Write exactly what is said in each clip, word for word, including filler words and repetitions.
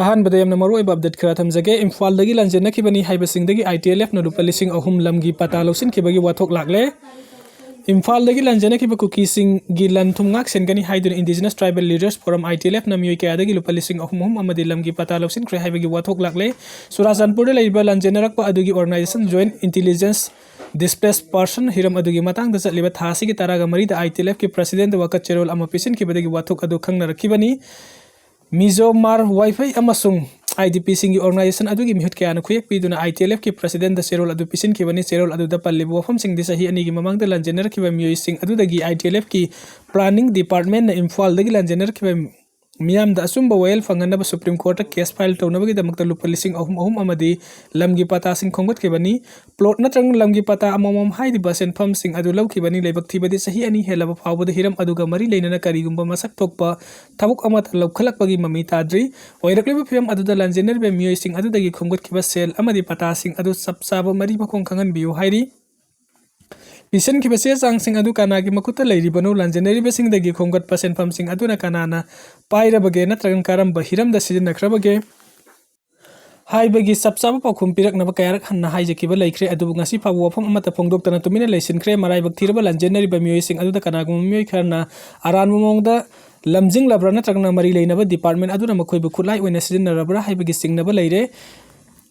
ꯑꯍꯥꯟꯕꯗ ꯌꯥꯝꯅ ꯃꯔꯨꯑꯣꯏꯕ ꯑꯞꯗꯦꯠ ꯈꯔ ꯊꯝꯖꯒꯦ꯫ ꯏꯝꯐꯥꯜꯗꯒꯤ ꯂꯥꯟꯖꯦꯟꯅꯈꯤꯕꯅꯤ ꯍꯥꯏꯕꯁꯤꯡꯗꯒꯤ ITLFꯅ ꯂꯨꯄꯥ ꯂꯤꯁꯤꯡ ꯑꯍꯨꯝ ꯂꯝꯒꯤ ꯄꯇꯥ ꯂꯧꯁꯤꯟꯈꯤꯕꯒꯤ ꯋꯥꯊꯣꯛ ꯂꯥꯛꯂꯦ꯫ ꯏꯝꯐꯥꯜꯗꯒꯤ ꯂꯥꯟꯖꯦꯟꯅꯈꯤꯕ ꯀꯨꯀꯤꯁꯤꯡꯒꯤ ꯂꯟ ꯊꯨꯝ ꯉꯥꯛ ꯁꯦꯟꯒꯅꯤ ꯍꯥꯏꯗꯨꯅ Indigenous Tribal Leaders Forum, ITLFꯅ ꯃꯤꯑꯣꯏ ꯀꯌꯥꯗꯒꯤ ꯂꯨꯄꯥ ꯂꯤꯁꯤꯡ ꯑꯍꯨꯝ ꯑꯍꯨꯝ ꯑꯃꯗꯤ ꯂꯝꯒꯤ ꯄꯇꯥ ꯂꯧꯁꯤꯟꯈ꯭ꯔꯦ ꯍꯥꯏꯕꯒꯤ ꯋꯥꯊꯣꯛ ꯂꯥꯛꯂꯦ꯫ ꯆꯨꯔꯥꯆꯥꯟꯄꯨꯔꯗ ꯂꯩꯔꯤꯕ ꯂꯥꯟꯖꯦꯟꯅꯔꯛꯄ ꯑꯗꯨꯒꯤ organization Joint Intelligence Displaced Person ꯍꯤꯔꯝ ꯑꯗꯨꯒꯤ ꯃꯇꯥꯡꯗ ꯆꯠꯂꯤꯕ ꯊꯥ ꯑꯁꯤꯒꯤ ꯇꯔꯥꯒ ꯃꯔꯤꯗ ITLFꯀꯤ presidentꯗ ꯋꯥꯀꯠ ꯆꯦꯔꯣꯜ ꯑꯃ ꯄꯤꯁꯤꯟꯈꯤꯕꯗꯒꯤ ꯋꯥꯊꯣꯛ ꯑꯗꯨ ꯈꯪꯅꯔꯛꯈꯤꯕꯅꯤ꯫ ꯃꯤꯖꯣ ꯃꯥꯔ ꯋꯥꯏꯐꯩ ꯑꯃꯁꯨꯡ IDPꯁꯤꯡꯒꯤ organization ꯑꯗꯨꯒꯤ ꯃꯤꯍꯨꯠ ꯀꯌꯥꯅ ꯈꯨꯌꯦꯛ ꯄꯤꯗꯨꯅ ITLFꯀꯤ presidentꯗ ꯆꯦꯔꯣꯜ ꯑꯗꯨ ꯄꯤꯁꯤꯟꯈꯤꯕꯅꯤ꯫ ꯆꯦꯔꯣꯜ ꯑꯗꯨꯗ ꯄꯜꯂꯤꯕ ꯋꯥꯐꯝꯁꯤꯡꯗꯤ ꯆꯍꯤ ꯑꯅꯤꯒꯤ ꯃꯃꯥꯡꯗ ꯂꯥꯟꯖꯦꯟꯅꯔꯛꯈꯤꯕ ꯃꯤꯑꯣꯏꯁꯤꯡ ꯑꯗꯨꯗꯒꯤ ITLFꯀꯤ planning departmentꯅ ꯏꯝꯐꯥꯜꯗꯒꯤ ꯂꯥꯟꯖꯦꯟꯅꯔꯛꯈꯤꯕ ꯃꯤꯌꯥꯝꯗ ꯑꯆꯨꯝꯕ ꯋꯥꯌꯦꯜ ꯐꯪꯍꯟꯅꯕ Supreme Courtꯇ case file ꯇꯧꯅꯕꯒꯤꯗꯃꯛꯇ ꯂꯨꯄꯥ ꯂꯤꯁꯤꯡ ꯑꯍꯨꯝ ꯑꯍꯨꯝ ꯑꯃꯗꯤ ꯂꯝꯒꯤ ꯄꯇꯥꯁꯤꯡ ꯈꯣꯝꯒꯠꯈꯤꯕꯅꯤ꯫ Plot ꯅꯠꯇ꯭ꯔꯒ ꯂꯝꯒꯤ ꯄꯇꯥ ꯑꯃꯃꯝ ꯍꯥꯏꯔꯤꯕ ꯁꯦꯟꯐꯝꯁꯤꯡ ꯑꯗꯨ ꯂꯧꯈꯤꯕꯅꯤ꯫ ꯂꯥꯏꯕꯛ ꯊꯤꯕꯗꯤ ꯆꯍꯤ ꯑꯅꯤ ꯍꯦꯜꯂꯕ ꯐꯥꯎꯕꯗ ꯍꯤꯔꯝ ꯑꯗꯨꯒ ꯃꯔꯤ ꯂꯩꯅꯅ ꯀꯔꯤꯒꯨꯝꯕ ꯃꯁꯛ ꯊꯣꯛꯄ ꯊꯕꯛ ꯑꯃꯠꯇ ꯂꯧꯈꯠꯂꯛꯄꯒꯤ ꯃꯃꯤ ꯇꯥꯗ꯭ꯔꯤ꯫ ꯑꯣꯏꯔꯛꯂꯤꯕ ꯐꯤꯕꯝ ꯑꯗꯨꯗ ꯂꯥꯟꯖꯦꯟꯅꯔꯤꯕ ꯃꯤꯑꯣꯏꯁꯤꯡ ꯑꯗꯨꯗꯒꯤ ꯈꯣꯝꯒꯠꯈꯤꯕ ꯁꯦꯜ ꯑꯃꯗꯤ ꯄꯇꯥꯁꯤꯡ ꯑꯗꯨ ꯆꯞ ꯆꯥꯕ ꯃꯔꯤ ꯃꯈꯣꯡ ꯈꯪꯍꯟꯕꯤꯌꯨ ꯍꯥꯏꯔꯤ꯫ ꯄꯤꯁꯤꯟꯈꯤꯕ ꯆꯦ ꯆꯥꯡꯁꯤꯡ ꯑꯗꯨ ꯀꯅꯥꯒꯤ ꯃꯈꯨꯠꯇ ꯂꯩꯔꯤꯕꯅꯣ? ꯂꯥꯟꯖꯦꯟꯅꯔꯤꯕꯁꯤꯡꯗꯒꯤ ꯈꯣꯝꯒꯠꯄ ꯁꯦꯟꯐꯝꯁꯤꯡ ꯑꯗꯨꯅ ꯀꯅꯥꯅ ꯄꯥꯏꯔꯕꯒꯦ ꯅꯠꯇ꯭ꯔꯒ ꯀꯔꯝꯕ ꯍꯤꯔꯝꯗ ꯁꯤꯖꯤꯟꯅꯈ꯭ꯔꯕꯒꯦ ꯍꯥꯏꯕꯒꯤ ꯆꯞ ꯆꯥꯕ ꯄꯥꯎꯈꯨꯝ ꯄꯤꯔꯛꯅꯕ ꯀꯌꯥꯔꯛ ꯍꯟꯅ ꯍꯥꯏꯖꯈꯤꯕ ꯂꯩꯈ꯭ꯔꯦ, ꯑꯗꯨꯕꯨ ꯉꯁꯤ ꯐꯥꯎꯕ ꯋꯥꯐꯝ ꯑꯃꯠꯇ ꯐꯣꯡꯗꯣꯛꯇꯅ ꯇꯨꯃꯤꯟꯅ ꯂꯩꯁꯤꯟꯈ꯭ꯔꯦ꯫ ꯃꯔꯥꯏꯕꯛ ꯊꯤꯔꯕ ꯂꯥꯟꯖꯦꯟꯅꯔꯤꯕ ꯃꯤꯑꯣꯏꯁꯤꯡ ꯑꯗꯨꯗ ꯀꯅꯥꯒꯨꯝꯕ ꯃꯤꯑꯣꯏ ꯈꯔꯅ ꯑꯔꯥꯟꯕ ꯃꯑꯣꯡꯗ ꯂꯝꯖꯤꯡꯂꯕ꯭ꯔꯥ ꯅꯠꯇ꯭ꯔꯒꯅ ꯃꯔꯤ ꯂꯩꯅꯕ department ꯑꯗꯨꯅ ꯃꯈꯣꯏꯕꯨ ꯈꯨꯠꯂꯥꯏ ꯑꯣꯏꯅ ꯁꯤꯖꯤꯟꯅꯔꯕ꯭ꯔꯥ ꯍꯥꯏꯕꯒꯤ ꯆꯤꯡꯅꯕ ꯂꯩꯔꯦ꯫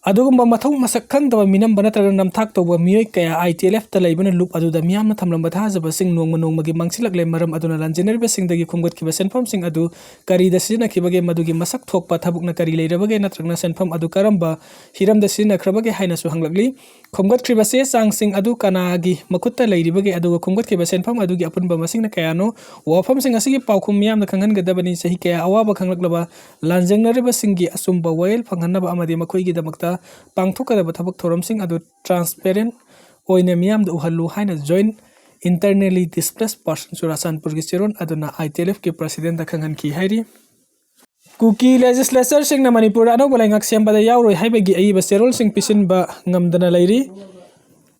ꯑꯗꯨꯒꯨꯝꯕ ꯃꯊꯧ ꯃꯁꯛ ꯈꯪꯗꯕ ꯃꯤꯅꯝꯕ ꯅꯠꯇ꯭ꯔꯒ ꯅꯝꯊꯥꯛ ꯇꯧꯕ ꯃꯤꯑꯣꯏ ꯀꯌꯥ ITLFꯇ ꯂꯩꯕꯅ ꯂꯨꯞ ꯑꯗꯨꯗ ꯃꯤꯌꯥꯝꯅ ꯊꯝꯂꯝꯕ ꯊꯥꯖꯕꯁꯤꯡ ꯅꯣꯡꯃ ꯅꯣꯡꯃꯒꯤ ꯃꯥꯡꯁꯤꯜꯂꯛꯂꯦ꯫ ꯃꯔꯝ ꯑꯗꯨꯅ ꯂꯥꯟꯖꯦꯟꯅꯔꯤꯕꯁꯤꯡꯗꯒꯤ ꯈꯣꯝꯒꯠꯈꯤꯕ ꯁꯦꯟꯐꯝꯁꯤꯡ ꯑꯗꯨ ꯀꯔꯤꯗ ꯁꯤꯖꯤꯟꯅꯈꯤꯕꯒꯦ, ꯃꯗꯨꯒꯤ ꯃꯁꯛ ꯊꯣꯛꯄ ꯊꯕꯛꯅ ꯀꯔꯤ ꯂꯩꯔꯕꯒꯦ ꯅꯠꯇ꯭ꯔꯒꯅ ꯁꯦꯟꯐꯝ ꯑꯗꯨ ꯀꯔꯝꯕ ꯍꯤꯔꯝꯗ ꯁꯤꯖꯤꯟꯅꯈ꯭ꯔꯕꯒꯦ ꯍꯥꯏꯅꯁꯨ ꯍꯪꯂꯛꯂꯤ꯫ ꯈꯣꯝꯒꯠꯈ꯭ꯔꯤꯕ ꯆꯦ ꯆꯥꯡꯁꯤꯡ ꯑꯗꯨ ꯀꯅꯥꯒꯤ ꯃꯈꯨꯠꯇ ꯂꯩꯔꯤꯕꯒꯦ, ꯑꯗꯨꯒ ꯈꯣꯝꯒꯠꯈꯤꯕ ꯁꯦꯟꯐꯝ ꯑꯗꯨꯒꯤ ꯑꯄꯨꯟꯕ ꯃꯁꯤꯡꯅ ꯀꯌꯥꯅꯣ? ꯋꯥꯐꯝꯁꯤꯡ ꯑꯁꯤꯒꯤ ꯄꯥꯎꯈꯨꯝ ꯃꯤꯌꯥꯝꯅ ꯈꯪꯍꯟꯒꯗꯕꯅꯤ꯫ ꯆꯍꯤ ꯀꯌꯥ ꯑꯋꯥꯕ ꯈꯪꯂꯛꯂꯕ ꯂꯥꯟꯖꯦꯟꯅꯔꯤꯕꯁꯤꯡꯒꯤ ꯑꯆꯨꯝꯕ ꯋꯥꯌꯦꯜ ꯐꯪꯍꯟꯅꯕ ꯑꯃꯗꯤ ꯃꯈꯣꯏꯒꯤꯗꯃꯛꯇ ꯄꯥꯡꯊꯣꯛꯀꯗꯕ ꯊꯕꯛ ꯊꯧꯔꯝꯁꯤꯡ ꯑꯗꯨ transparent ꯑꯣꯏꯅ ꯃꯤꯌꯥꯝꯗ ꯎꯍꯜꯂꯨ ꯍꯥꯏꯅ Joint Internally Displaced Person ꯆꯨꯔꯥꯆꯥꯟꯄꯨꯔꯒꯤ ꯆꯦꯔꯣꯜ ꯑꯗꯨꯅ ITLFꯀꯤ presidentꯗ ꯈꯪꯍꯟꯈꯤ ꯍꯥꯏꯔꯤ꯫ ꯀꯨꯀꯤ legislatorꯁꯤꯡꯅ ꯃꯅꯤꯄꯨꯔꯗ ꯑꯅꯧꯕ ꯂꯩꯉꯥꯛ ꯁꯦꯝꯕꯗ ꯌꯥꯎꯔꯣꯏ ꯍꯥꯏꯕꯒꯤ ꯑꯏꯕ ꯆꯦꯔꯣꯜꯁꯤꯡ ꯄꯤꯁꯤꯟꯕ ꯉꯝꯗꯅ ꯂꯩꯔꯤ꯫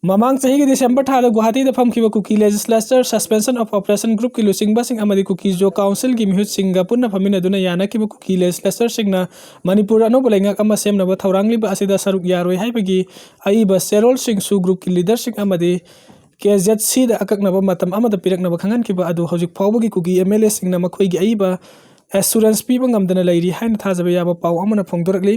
ꯃꯃꯥꯡ ꯆꯍꯤꯒꯤ ꯗꯤꯁꯦꯝꯕꯔ ꯊꯥꯗ ꯒꯨꯋꯥꯍꯥꯇꯤꯗ ꯐꯝꯈꯤꯕ ꯀꯨꯀꯤ ꯂꯦꯖꯤꯁꯂꯦꯆꯔ ꯁꯁꯄꯦꯟꯁꯟ ꯑꯣꯐ ꯑꯣꯄꯔꯦꯁꯟ ꯒ꯭ꯔꯨꯞꯀꯤ ꯂꯨꯆꯤꯡꯕꯁꯤꯡ ꯑꯃꯗꯤ ꯀꯨꯀꯤ ꯖꯣ ꯀꯥꯎꯟꯁꯤꯜꯒꯤ ꯃꯤꯍꯨꯠꯁꯤꯡꯒ ꯄꯨꯟꯅ ꯐꯝꯃꯤꯟꯅꯗꯨꯅ ꯌꯥꯅꯈꯤꯕ ꯀꯨꯀꯤ ꯂꯦꯖꯤꯁꯂꯦꯆꯔꯁꯤꯡꯅ ꯃꯅꯤꯄꯨꯔ ꯑꯅꯧꯕ ꯂꯩꯉꯥꯛ ꯑꯃ ꯁꯦꯝꯅꯕ ꯊꯧꯔꯥꯡꯂꯤꯕ ꯑꯁꯤꯗ ꯁꯔꯨꯛ ꯌꯥꯔꯣꯏ ꯍꯥꯏꯕꯒꯤ ꯑꯏꯕ ꯆꯦꯔꯣꯜꯁꯤꯡꯁꯨ ꯒ꯭ꯔꯨꯞꯀꯤ ꯂꯤꯗꯔꯁꯤꯡ ꯑꯃꯗꯤ ꯀꯦ ꯖꯦꯠ ꯁꯤꯗ ꯑꯀꯛꯅꯕ ꯃꯇꯝ ꯑꯃꯗ ꯄꯤꯔꯛꯅꯕ ꯈꯪꯍꯟꯈꯤꯕ ꯑꯗꯨ ꯍꯧꯖꯤꯛ ꯐꯥꯎꯕꯒꯤ ꯀꯨꯀꯤ ꯑꯦꯝ ꯑꯦꯜ ꯑꯦꯁꯤꯡꯅ ꯃꯈꯣꯏꯒꯤ ꯑꯏꯕ ꯑꯦꯁꯨꯔꯦꯟꯁ ꯄꯤꯕ ꯉꯝꯗꯅ ꯂꯩꯔꯤ ꯍꯥꯏꯅ ꯊꯥꯖꯕ ꯌꯥꯕ ꯄꯥꯎ ꯑꯃꯅ ꯐꯣꯡꯗꯣꯔꯛꯂꯤ꯫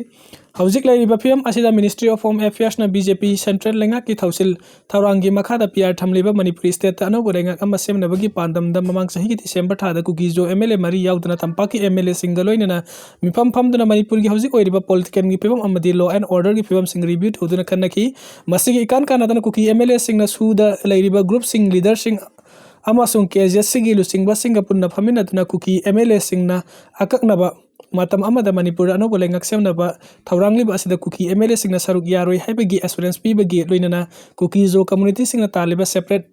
ꯍꯧꯖꯤꯛ ꯂꯩꯔꯤꯕ ꯐꯤꯕꯝ ꯑꯁꯤꯗ Ministry of Home Affairsꯅ ꯕꯤ ꯖꯦ ꯄꯤ ꯁꯦꯟꯇ꯭ꯔꯦꯜ ꯂꯩꯉꯥꯛꯀꯤ ꯊꯧꯁꯤꯜ ꯊꯧꯔꯥꯡꯒꯤ ꯃꯈꯥꯗ ꯄꯤ ꯑꯥꯔ ꯊꯝꯂꯤꯕ ꯃꯅꯤꯄꯨꯔꯤ ꯁ꯭ꯇꯦꯠꯇ ꯑꯅꯧꯕ ꯂꯩꯉꯥꯛ ꯑꯃ ꯁꯦꯝꯅꯕꯒꯤ ꯄꯥꯟꯗꯝꯗ ꯃꯃꯥꯡ ꯆꯍꯤꯒꯤ ꯗꯤꯁꯦꯝꯕꯔ ꯊꯥꯗ ꯀꯨꯀꯤ ꯖꯣ ꯑꯦꯝ ꯑꯦꯜ ꯑꯦ ꯃꯔꯤ ꯌꯥꯎꯗꯅ ꯇꯝꯄꯥꯛꯀꯤ ꯑꯦꯝ ꯑꯦꯜ ꯑꯦꯁꯤꯡꯒ ꯂꯣꯏꯅꯅ ꯃꯤꯐꯝ ꯐꯝꯗꯨꯅ ꯃꯅꯤꯄꯨꯔꯒꯤ ꯍꯧꯖꯤꯛ ꯑꯣꯏꯔꯤꯕ ꯄꯣꯂꯤꯇꯤꯀꯦꯜꯒꯤ ꯐꯤꯕꯝ ꯑꯃꯗꯤ law and orderꯒꯤ ꯐꯤꯕꯝꯁꯤꯡ ꯔꯤꯚ꯭ꯌꯨ ꯇꯧꯗꯨꯅ ꯈꯟꯅꯈꯤ꯫ ꯃꯁꯤꯒꯤ ꯏꯀꯥꯟ ꯀꯥꯟꯅꯗꯅ ꯀꯨꯀꯤ ꯑꯦꯝ ꯑꯦꯜ ꯑꯦꯁꯤꯡꯅ ꯁꯨꯗ ꯂꯩꯔꯤꯕ ꯒ꯭ꯔꯨꯞꯁꯤꯡ, ꯂꯤꯗꯔꯁꯤꯡ ꯑꯃꯁꯨꯡ ꯀꯦ ꯖꯦꯠ ꯁꯤꯒꯤ ꯂꯨꯆꯤꯡꯕꯁꯤꯡꯒ ꯄꯨꯟꯅ ꯐꯝꯃꯤꯟꯅꯗꯨꯅ ꯀꯨꯀꯤ ꯑꯦꯝ ꯑꯦꯜ ꯑꯦꯁꯤꯡꯅ ꯑꯀꯛꯅꯕ ꯃꯇꯝ ꯑꯃꯗ ꯃꯅꯤꯄꯨꯔꯗ ꯑꯅꯧꯕ ꯂꯩꯉꯥꯛ ꯁꯦꯝꯅꯕ ꯊꯧꯔꯥꯡꯂꯤꯕ ꯑꯁꯤꯗ ꯀꯨꯀꯤ ꯑꯦꯝ ꯑꯦꯜ ꯑꯦꯁꯤꯡꯅ ꯁꯔꯨꯛ ꯌꯥꯔꯣꯏ ꯍꯥꯏꯕꯒꯤ ꯑꯦꯁꯨꯔꯦꯟꯁ ꯄꯤꯕꯒꯤ ꯂꯣꯏꯅꯅ ꯀꯨꯀꯤ ꯖꯣ ꯀꯝꯃꯨꯅꯤꯇꯤꯁꯤꯡꯅ ꯇꯥꯜꯂꯤꯕ separate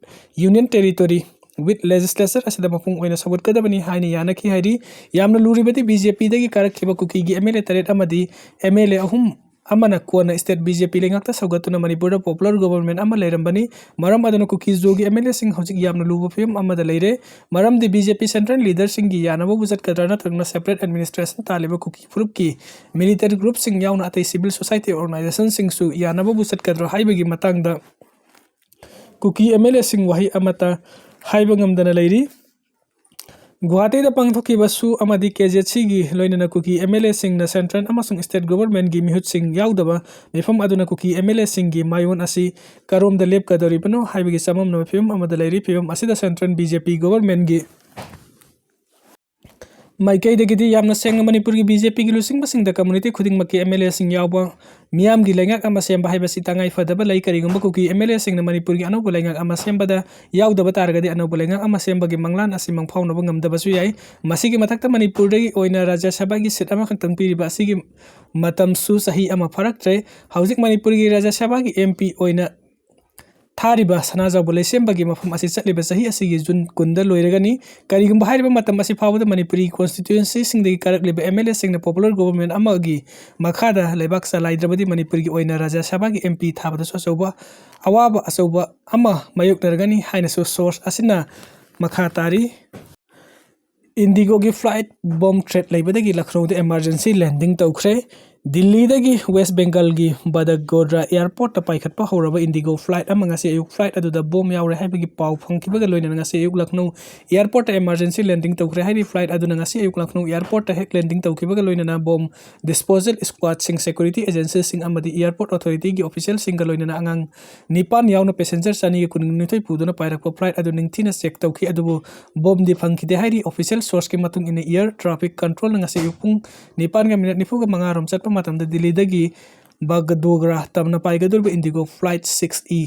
union territory with legislature ꯑꯁꯤꯗ ꯃꯄꯨꯡ ꯑꯣꯏꯅ ꯁꯧꯒꯠꯀꯗꯕꯅꯤ ꯍꯥꯏꯅ ꯌꯥꯅꯈꯤ ꯍꯥꯏꯔꯤ꯫ ꯌꯥꯝꯅ ꯂꯨꯔꯤꯕꯗꯤ ꯕꯤ ꯖꯦ ꯄꯤꯗꯒꯤ ꯀꯥꯔꯛꯈꯤꯕ ꯀꯨꯀꯤꯒꯤ ꯑꯦꯝ ꯑꯦꯜ ꯑꯦ ꯇꯔꯦꯠ ꯑꯃꯗꯤ ꯑꯦꯝ ꯑꯦꯜ ꯑꯦ ꯑꯍꯨꯝ ꯑꯃꯅ ꯀꯣꯟꯅ ꯁ꯭ꯇꯦꯠ ꯕꯤ ꯖꯦ ꯄꯤ ꯂꯩꯉꯥꯛꯇ ꯁꯧꯒꯠꯇꯨꯅ ꯃꯅꯤꯄꯨꯔꯗ ꯄꯣꯄꯨꯂꯔ ꯒꯣꯕꯔꯟꯃꯦꯟ ꯑꯃ ꯂꯩꯔꯝꯕꯅꯤ꯫ ꯃꯔꯝ ꯑꯗꯨꯅ ꯀꯨꯀꯤ ꯖꯣꯒꯤ ꯑꯦꯝ ꯑꯦꯜ ꯑꯦꯁꯤꯡ ꯍꯧꯖꯤꯛ ꯌꯥꯝꯅ ꯂꯨꯕ ꯐꯤꯕꯝ ꯑꯃꯗ ꯂꯩꯔꯦ꯫ ꯃꯔꯝꯗꯤ ꯕꯤ ꯖꯦ ꯄꯤ ꯁꯦꯟꯇ꯭ꯔꯦꯜ ꯂꯤꯗꯔꯁꯤꯡꯒꯤ ꯌꯥꯅꯕꯕꯨ ꯆꯠꯀꯗ꯭ꯔꯥ ꯅꯠꯇ꯭ꯔꯒꯅ separate administration ꯇꯥꯜꯂꯤꯕ ꯀꯨꯀꯤ ꯐꯨꯔꯨꯞꯀꯤ ꯃꯤꯂꯤꯇꯦꯟ ꯒ꯭ꯔꯨꯞꯁꯤꯡ ꯌꯥꯎꯅ ꯑꯇꯩ ꯁꯤꯚꯤꯜ ꯁꯣꯁꯥꯏꯇꯤ ꯑꯣꯔꯒꯅꯥꯏꯖꯦꯁꯟꯁꯤꯡꯁꯨ ꯌꯥꯅꯕꯕꯨ ꯆꯠꯀꯗ꯭ꯔꯥ ꯍꯥꯏꯕꯒꯤ ꯃꯇꯥꯡꯗ ꯀꯨꯀꯤ ꯑꯦꯝ ꯑꯦꯜ ꯑꯦꯁꯤꯡ ꯋꯥꯍꯩ ꯑꯃꯠꯇ ꯍꯥꯏꯕ ꯉꯝꯗꯅ ꯂꯩꯔꯤ꯫ ꯒꯨꯋꯥꯍꯥꯇꯤꯗ ꯄꯥꯡꯊꯣꯛꯈꯤꯕ ꯁꯨ ꯑꯃꯗꯤ ꯀꯦ ꯖꯦꯠ ꯁꯤꯒꯤ ꯂꯣꯏꯅꯅ ꯀꯨꯀꯤ ꯑꯦꯝ ꯑꯦꯜ ꯑꯦꯁꯤꯡꯅ ꯁꯦꯟꯇ꯭ꯔꯦꯜ ꯑꯃꯁꯨꯡ ꯁ꯭ꯇꯦꯠ ꯒꯣꯕꯔꯟꯃꯦꯟꯒꯤ ꯃꯤꯍꯨꯠꯁꯤꯡ ꯌꯥꯎꯗꯕ ꯃꯤꯐꯝ ꯑꯗꯨꯅ ꯀꯨꯀꯤ ꯑꯦꯝ ꯑꯦꯜ ꯑꯦꯁꯤꯡꯒꯤ ꯃꯥꯏꯑꯣꯟ ꯑꯁꯤ ꯀꯔꯣꯝꯗ ꯂꯦꯞꯀꯗꯧꯔꯤꯕꯅꯣ ꯍꯥꯏꯕꯒꯤ ꯆꯃꯝꯅꯕ ꯐꯤꯕꯝ ꯑꯃꯗ ꯂꯩꯔꯤ꯫ ꯐꯤꯕꯝ ꯑꯁꯤꯗ ꯁꯦꯟꯇ꯭ꯔꯦꯜ ꯕꯤ ꯖꯦ ꯄꯤ ꯒꯣꯕꯔꯟꯃꯦꯟꯒꯤ ꯃꯥꯏꯀꯩꯗꯒꯤꯗꯤ ꯌꯥꯝꯅ ꯁꯦꯡꯅ ꯃꯅꯤꯄꯨꯔꯒꯤ ꯕꯤ ꯖꯦ ꯄꯤꯒꯤ ꯂꯨꯆꯤꯡꯕꯁꯤꯡꯗ ꯀꯝꯃꯨꯅꯤꯇꯤ ꯈꯨꯗꯤꯡꯃꯛꯀꯤ ꯑꯦꯝ ꯑꯦꯜ ꯑꯦꯁꯤꯡ ꯌꯥꯎꯕ ꯃꯤꯌꯥꯝꯒꯤ ꯂꯩꯉꯥꯛ ꯑꯃ ꯁꯦꯝꯕ ꯍꯥꯏꯕꯁꯤ ꯇꯉꯥꯏ ꯐꯗꯕ ꯂꯩ꯫ ꯀꯔꯤꯒꯨꯝꯕ ꯀꯨꯀꯤ ꯑꯦꯝ ꯑꯦꯜ ꯑꯦꯁꯤꯡꯅ ꯃꯅꯤꯄꯨꯔꯒꯤ ꯑꯅꯧꯕ ꯂꯩꯉꯥꯛ ꯑꯃ ꯁꯦꯝꯕꯗ ꯌꯥꯎꯗꯕ ꯇꯥꯔꯒꯗꯤ ꯑꯅꯧꯕ ꯂꯩꯉꯥꯛ ꯑꯃ ꯁꯦꯝꯕꯒꯤ ꯃꯪꯂꯥꯟ ꯑꯁꯤ ꯃꯪꯐꯥꯎꯅꯕ ꯉꯝꯗꯕꯁꯨ ꯌꯥꯏ꯫ ꯃꯁꯤꯒꯤ ꯃꯊꯛꯇ ꯃꯅꯤꯄꯨꯔꯗꯒꯤ ꯑꯣꯏꯅ ꯔꯥꯖ꯭ꯌ ꯁꯚꯥꯒꯤ ꯁꯤꯠ ꯑꯃꯈꯛꯇꯪ ꯄꯤꯔꯤꯕ ꯑꯁꯤꯒꯤ ꯃꯇꯝꯁꯨ ꯆꯍꯤ ꯑꯃ ꯐꯥꯔꯛꯇ꯭ꯔꯦ꯫ ꯍꯧꯖꯤꯛ ꯃꯅꯤꯄꯨꯔꯒꯤ ꯔꯥꯖ꯭ꯌ ꯁꯚꯥꯒꯤ ꯑꯦꯝ ꯄꯤ ꯑꯣꯏꯅ ꯊꯥꯔꯤꯕ ꯁꯅꯥꯖꯥꯎꯕ ꯂꯩꯁꯦꯝꯕꯒꯤ ꯃꯐꯝ ꯑꯁꯤ ꯆꯠꯂꯤꯕ ꯆꯍꯤ ꯑꯁꯤꯒꯤ ꯖꯨꯟ ꯀꯨꯟꯗ ꯂꯣꯏꯔꯒꯅꯤ꯫ ꯀꯔꯤꯒꯨꯝꯕ ꯍꯥꯏꯔꯤꯕ ꯃꯇꯝ ꯑꯁꯤ ꯐꯥꯎꯕꯗ ꯃꯅꯤꯄꯨꯔꯤ ꯀꯣꯟꯁꯇꯤꯇ꯭ꯌꯨꯑꯦꯟꯁꯤꯁꯤꯡꯗꯒꯤ ꯀꯥꯔꯛꯂꯤꯕ ꯑꯦꯝ ꯑꯦꯜ ꯑꯦꯁꯤꯡꯅ ꯄꯣꯄꯨꯂꯔ ꯒꯣꯕꯔꯃꯦꯟ ꯑꯃꯒꯤ ꯃꯈꯥꯗ ꯂꯩꯕꯥꯛ ꯆꯂꯥꯏꯗ꯭ꯔꯕꯗꯤ ꯃꯅꯤꯄꯨꯔꯒꯤ ꯑꯣꯏꯅ ꯔꯥꯖ꯭ꯌ ꯁꯚꯥꯒꯤ ꯑꯦꯝ ꯄꯤ ꯊꯥꯕꯗꯁꯨ ꯑꯆꯧꯕ ꯑꯋꯥꯕ ꯑꯆꯧꯕ ꯑꯃ ꯃꯥꯌꯣꯛꯅꯔꯒꯅꯤ ꯍꯥꯏꯅꯁꯨ ꯁꯣꯔꯁ ꯑꯁꯤꯅ ꯃꯈꯥ ꯇꯥꯔꯤ꯫ ꯏꯟꯗꯤꯒꯣꯒꯤ ꯐ꯭ꯂꯥꯏꯠ ꯕꯣꯝ ꯊ꯭ꯔꯦꯠ ꯂꯩꯕꯗꯒꯤ ꯂꯈꯅꯧꯗ ꯏꯃꯥꯔꯖꯦꯟꯁꯤ ꯂꯦꯟꯗꯤꯡ ꯇꯧꯈ꯭ꯔꯦ꯫ ꯗꯤꯜꯂꯤꯗꯒꯤ ꯋꯦꯁ ꯕꯦꯡꯒꯜꯒꯤ ꯕꯗꯒꯣꯗ꯭ꯔꯥ ꯑꯦꯌꯥꯔꯄꯣꯔꯠꯇ ꯄꯥꯏꯈꯠꯄ ꯍꯧꯔꯕ ꯏꯟꯗꯤꯒꯣ ꯐ꯭ꯂꯥꯏꯠ ꯑꯃ ꯉꯁꯤ ꯑꯌꯨꯛ ꯐ꯭ꯂꯥꯏꯠ ꯑꯗꯨꯗ ꯕꯣꯝ ꯌꯥꯎꯔꯦ ꯍꯥꯏꯕꯒꯤ ꯄꯥꯎ ꯐꯪꯈꯤꯕꯒ ꯂꯣꯏꯅꯅ ꯉꯁꯤ ꯑꯌꯨꯛ ꯂꯈꯅꯧ ꯑꯦꯌꯥꯔꯄꯣꯔꯠꯇ ꯏꯃꯥꯔꯖꯦꯟꯁꯤ ꯂꯦꯟꯗꯤꯡ ꯇꯧꯈ꯭ꯔꯦ ꯍꯥꯏꯔꯤ꯫ ꯐ꯭ꯂꯥꯏꯠ ꯑꯗꯨꯅ ꯉꯁꯤ ꯑꯌꯨꯛ ꯂꯈꯅꯧ ꯑꯦꯌꯥꯔꯄꯣꯔꯠꯇ ꯍꯦꯛ ꯂꯦꯟꯗꯤꯡ ꯇꯧꯈꯤꯕꯒ ꯂꯣꯏꯅꯅ ꯕꯣꯝ ꯗꯤꯁꯄꯣꯖꯦꯜ ꯁ꯭ꯀ꯭ꯋꯥꯗꯁꯤꯡ, ꯁꯦꯀ꯭ꯌꯨꯔꯤꯇꯤ ꯑꯦꯖꯦꯟꯁꯤꯁꯤꯡ ꯑꯃꯗꯤ ꯑꯦꯌꯥꯔꯄꯣꯔꯠ ꯑꯣꯊꯣꯔꯤꯇꯤꯒꯤ ꯑꯣꯐꯤꯁꯤꯌꯦꯜꯁꯤꯡꯒ ꯂꯣꯏꯅꯅ ꯑꯉꯥꯡ ꯅꯤꯄꯥꯟ ꯌꯥꯎꯅ ꯄꯦꯁꯦꯟꯖꯔ ꯆꯅꯤꯒ ꯀꯨꯟꯅꯤꯊꯣꯏ ꯄꯨꯗꯨꯅ ꯄꯥꯏꯔꯛꯄ ꯐ꯭ꯂꯥꯏꯠ ꯑꯗꯨ ꯅꯤꯡꯊꯤꯅ ꯆꯦꯛ ꯇꯧꯈꯤ, ꯑꯗꯨꯕꯨ ꯕꯣꯝꯗꯤ ꯐꯪꯈꯤꯗꯦ ꯍꯥꯏꯔꯤ꯫ ꯑꯣꯐꯤꯁꯤꯌꯦꯜ ꯁꯣꯔꯁꯀꯤ ꯃꯇꯨꯡ ꯏꯟꯅ, ꯑꯦꯌꯔ ꯇ꯭ꯔꯥꯐꯤꯛ ꯀꯟꯇ꯭ꯔꯣꯜꯅ ꯉꯁꯤ ꯑꯌꯨꯛ ꯄꯨꯡ ꯅꯤꯄꯥꯟꯒ ꯃꯤꯅꯠ ꯅꯤꯐꯨꯒ ꯃꯉꯥ ꯔꯣꯝ ꯆꯠꯄ ꯃꯇꯝꯗ ꯗꯤꯜꯂꯤꯗꯒꯤ ꯕꯒꯗꯣꯒ꯭ꯔꯥ ꯇꯝꯅ ꯄꯥꯏꯒꯗꯧꯔꯤꯕ IndiGo flight six E,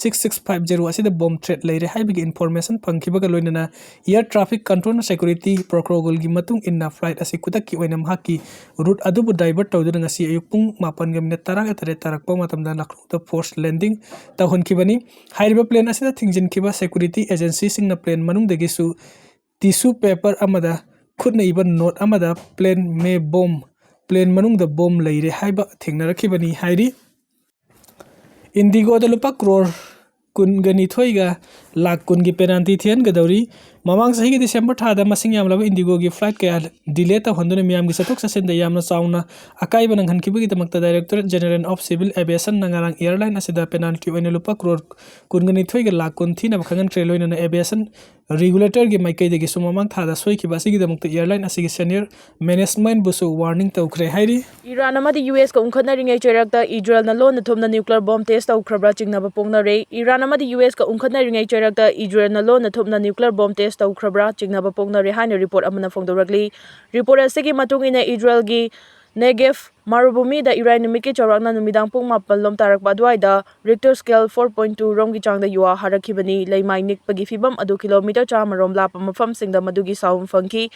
six six five zero ꯑꯁꯤꯗ ꯕꯣꯝ ꯊ꯭ꯔꯦꯠ ꯂꯩꯔꯦ ꯍꯥꯏꯕꯒꯤ ꯏꯟꯐꯣꯔꯃꯦꯁꯟ ꯐꯪꯈꯤꯕꯒ ꯂꯣꯏꯅꯅ, ꯑꯦꯌꯔ ꯇ꯭ꯔꯥꯐꯤꯛ ꯀꯟꯇ꯭ꯔꯣꯜꯅ ꯁꯦꯀ꯭ꯌꯨꯔꯤꯇꯤ ꯄ꯭ꯔꯣꯇꯣꯀꯣꯜꯒꯤ ꯃꯇꯨꯡ ꯏꯟꯅ ꯐ꯭ꯂꯥꯏꯠ ꯑꯁꯤ ꯈꯨꯗꯛꯀꯤ ꯑꯣꯏꯅ ꯃꯍꯥꯛꯀꯤ ꯔꯨꯠ ꯑꯗꯨꯕꯨ ꯗꯥꯏꯚꯔꯠ ꯇꯧꯗꯨꯅ ꯉꯁꯤ ꯑꯌꯨꯛ ꯄꯨꯡ ꯃꯥꯄꯟꯒ ꯃꯤꯅꯠ ꯇꯔꯥꯒ ꯇꯔꯦꯠ ꯇꯥꯔꯛꯄ ꯃꯇꯝꯗ ꯂꯈꯅꯧꯗ ꯐꯣꯔꯁ ꯂꯦꯟꯗꯤꯡ ꯇꯧꯍꯟꯈꯤꯕꯅꯤ꯫ ꯍꯥꯏꯔꯤꯕ ꯄ꯭ꯂꯦꯟ ꯑꯁꯤꯗ ꯊꯤꯡꯖꯤꯟꯈꯤꯕ ꯁꯦꯀ꯭ꯌꯨꯔꯤꯇꯤ ꯑꯦꯖꯦꯟꯁꯤꯁꯤꯡꯅ ꯄ꯭ꯂꯦꯟ ꯃꯅꯨꯡꯗꯒꯤꯁꯨ ꯇꯤꯁꯨ ꯄꯦꯄꯔ ꯑꯃꯗ ꯈꯨꯠꯅ ꯏꯕ ꯅꯣꯠ ꯑꯃꯗ "ꯄ꯭ꯂꯦꯟ ꯃꯦ ꯕꯣꯝ", ꯄ꯭ꯂꯦꯟ ꯃꯅꯨꯡꯗ ꯕꯣꯝ ꯂꯩꯔꯦ ꯍꯥꯏꯕ ꯊꯦꯡꯅꯔꯛꯈꯤꯕꯅꯤ ꯍꯥꯏꯔꯤ꯫ ꯏꯟꯗꯤꯒꯣꯗ ꯂꯨꯄꯥ ꯀ꯭ꯔꯣꯔ ꯀꯨꯟꯒ ꯅꯤꯊꯣꯏꯒ ꯂꯥꯈ ꯀꯨꯟꯒꯤ ꯄꯦꯅꯥꯜꯇꯤ ꯊꯤꯍꯟꯒꯗꯧꯔꯤ꯫ ꯃꯃꯥꯡ ꯆꯍꯤꯒꯤ ꯗꯤꯁꯦꯝꯕꯔ ꯊꯥꯗ ꯃꯁꯤꯡ ꯌꯥꯝꯂꯕ ꯏꯟꯗꯤꯒꯣꯒꯤ ꯐ꯭ꯂꯥꯏꯠ ꯀꯌꯥ ꯗꯤꯂꯦ ꯇꯧꯍꯟꯗꯨꯅ ꯃꯤꯌꯥꯝꯒꯤ ꯆꯠꯊꯣꯛ ꯆꯠꯁꯤꯟꯗ ꯌꯥꯝꯅ ꯆꯥꯎꯅ ꯑꯀꯥꯏꯕ ꯅꯪꯍꯟꯈꯤꯕꯒꯤꯗꯃꯛꯇ Directorate General of Civil Aviationꯅ ꯉꯔꯥꯡ ꯑꯦꯌꯔꯂꯥꯏꯟ ꯑꯁꯤꯗ ꯄꯦꯅꯥꯜꯇꯤ ꯑꯣꯏꯅ ꯂꯨꯄꯥ ꯀ꯭ꯔꯣꯔ ꯀꯨꯟꯒ ꯅꯤꯊꯣꯏꯒ ꯂꯥꯈ ꯀꯨꯟ ꯊꯤꯅꯕ ꯈꯪꯍꯟꯈ꯭ꯔꯦ꯫ ꯂꯣꯏꯅꯅ ꯑꯦꯚꯤꯌꯦꯁꯟ ꯔꯤꯒꯨꯂꯦꯇꯔꯒꯤ ꯃꯥꯏꯀꯩꯗꯒꯤꯁꯨ ꯃꯃꯥꯡ ꯊꯥꯗ ꯁꯣꯏꯈꯤꯕ ꯑꯁꯤꯒꯤꯗꯃꯛꯇ ꯑꯦꯌꯔꯂꯥꯏꯟ ꯑꯁꯤꯒꯤ ꯁꯦꯅꯤꯌꯔ ꯃꯦꯅꯦꯖꯃꯦꯟꯠꯕꯨꯁꯨ ꯋꯥꯔꯅꯤꯡ ꯇꯧꯈ꯭ꯔꯦ ꯍꯥꯏꯔꯤ꯫ ꯏꯔꯥꯟ ꯑꯃꯗꯤ ꯌꯨ ꯑꯦꯁꯀ ꯎꯪꯈꯠꯅꯔꯤꯉꯩ ꯆꯩꯔꯛꯇ ꯏꯖꯔꯦꯜꯅ ꯂꯣꯟꯅ ꯊꯨꯞꯅ ꯅ꯭ꯌꯨꯀ꯭ꯂꯤꯌꯔ ꯕꯣꯝ ꯇꯦꯁ ꯇꯧꯈ꯭ꯔꯕ꯭ꯔꯥ ꯆꯤꯡꯅꯕ ꯄꯣꯛꯅꯔꯦ꯫ ꯏꯔꯥꯟ ꯑꯃꯗꯤ ꯌꯨ ꯑꯦꯁꯀ ꯎꯪꯈꯠꯅꯔꯤꯉꯩ ꯆꯩꯔꯛꯇ ꯏꯖꯔꯦꯜꯅ ꯂꯣꯟꯅ ꯊꯨꯞꯅ ꯅ꯭ꯌꯨꯀ꯭ꯂꯤꯌꯔ ꯕꯣꯝ ꯇꯦꯁ ꯇꯧꯈ꯭ꯔꯕ꯭ꯔꯥ ꯆꯤꯡꯅꯕ ꯄꯣꯛꯅꯔꯦ ꯍꯥꯏꯅ ꯔꯤꯄꯣꯔꯠ ꯑꯃꯅ ꯐꯣꯡꯗꯣꯔꯛꯂꯤ꯫ ꯔꯤꯄꯣꯔꯠ ꯑꯁꯤꯒꯤ ꯃꯇꯨꯡ ꯏꯟꯅ ꯏꯖꯔꯦꯜꯒꯤ ꯅꯦꯒꯦꯚ ꯃꯔꯨꯚꯨꯃꯤꯗ ꯏꯔꯥꯏ ꯅꯨꯃꯤꯠꯀꯤ ꯆꯥꯎꯔꯥꯛꯅ ꯅꯨꯃꯤꯗꯥꯡ ꯄꯨꯡ ꯃꯥꯄꯜ ꯂꯣꯝ ꯇꯥꯔꯛꯄ ꯑꯗꯨꯋꯥꯏꯗ Richter scale four point two ꯔꯣꯝꯒꯤ ꯆꯥꯡꯗ ꯌꯨꯍꯥ ꯍꯥꯔꯛꯈꯤꯕꯅꯤ꯫ ꯂꯩꯃꯥꯏ ꯅꯤꯛꯄꯒꯤ ꯐꯤꯚꯝ ꯑꯗꯨ ꯀꯤꯂꯣꯃꯤꯇꯔ ꯆꯥꯝꯃ ꯔꯣꯝ ꯂꯥꯞꯄ ꯃꯐꯝꯁꯤꯡꯗ ꯃꯗꯨꯒꯤ sound ꯐꯪꯈꯤ꯫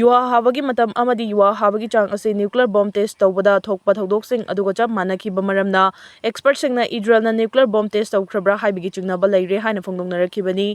ꯌꯨꯍꯥ ꯍꯥꯕꯒꯤ ꯃꯇꯝ ꯑꯃꯗꯤ ꯌꯨꯍꯥ ꯍꯥꯕꯒꯤ ꯆꯥꯡ ꯑꯁꯤ nuclear bomb test ꯇꯧꯕꯗ ꯊꯣꯛꯄ ꯊꯧꯗꯣꯛꯁꯤꯡ ꯑꯗꯨꯒ ꯆꯞ ꯃꯥꯟꯅꯈꯤꯕ ꯃꯔꯝꯅ, expertꯁꯤꯡꯅ ꯏꯖꯔꯦꯜꯅ nuclear bomb test ꯇꯧꯈ꯭ꯔꯕ꯭ꯔꯥ ꯍꯥꯏꯕꯒꯤ ꯆꯤꯡꯅꯕ ꯂꯩꯔꯦ ꯍꯥꯏꯅ ꯐꯣꯡꯗꯣꯛꯅꯔꯛꯈꯤꯕꯅꯤ꯫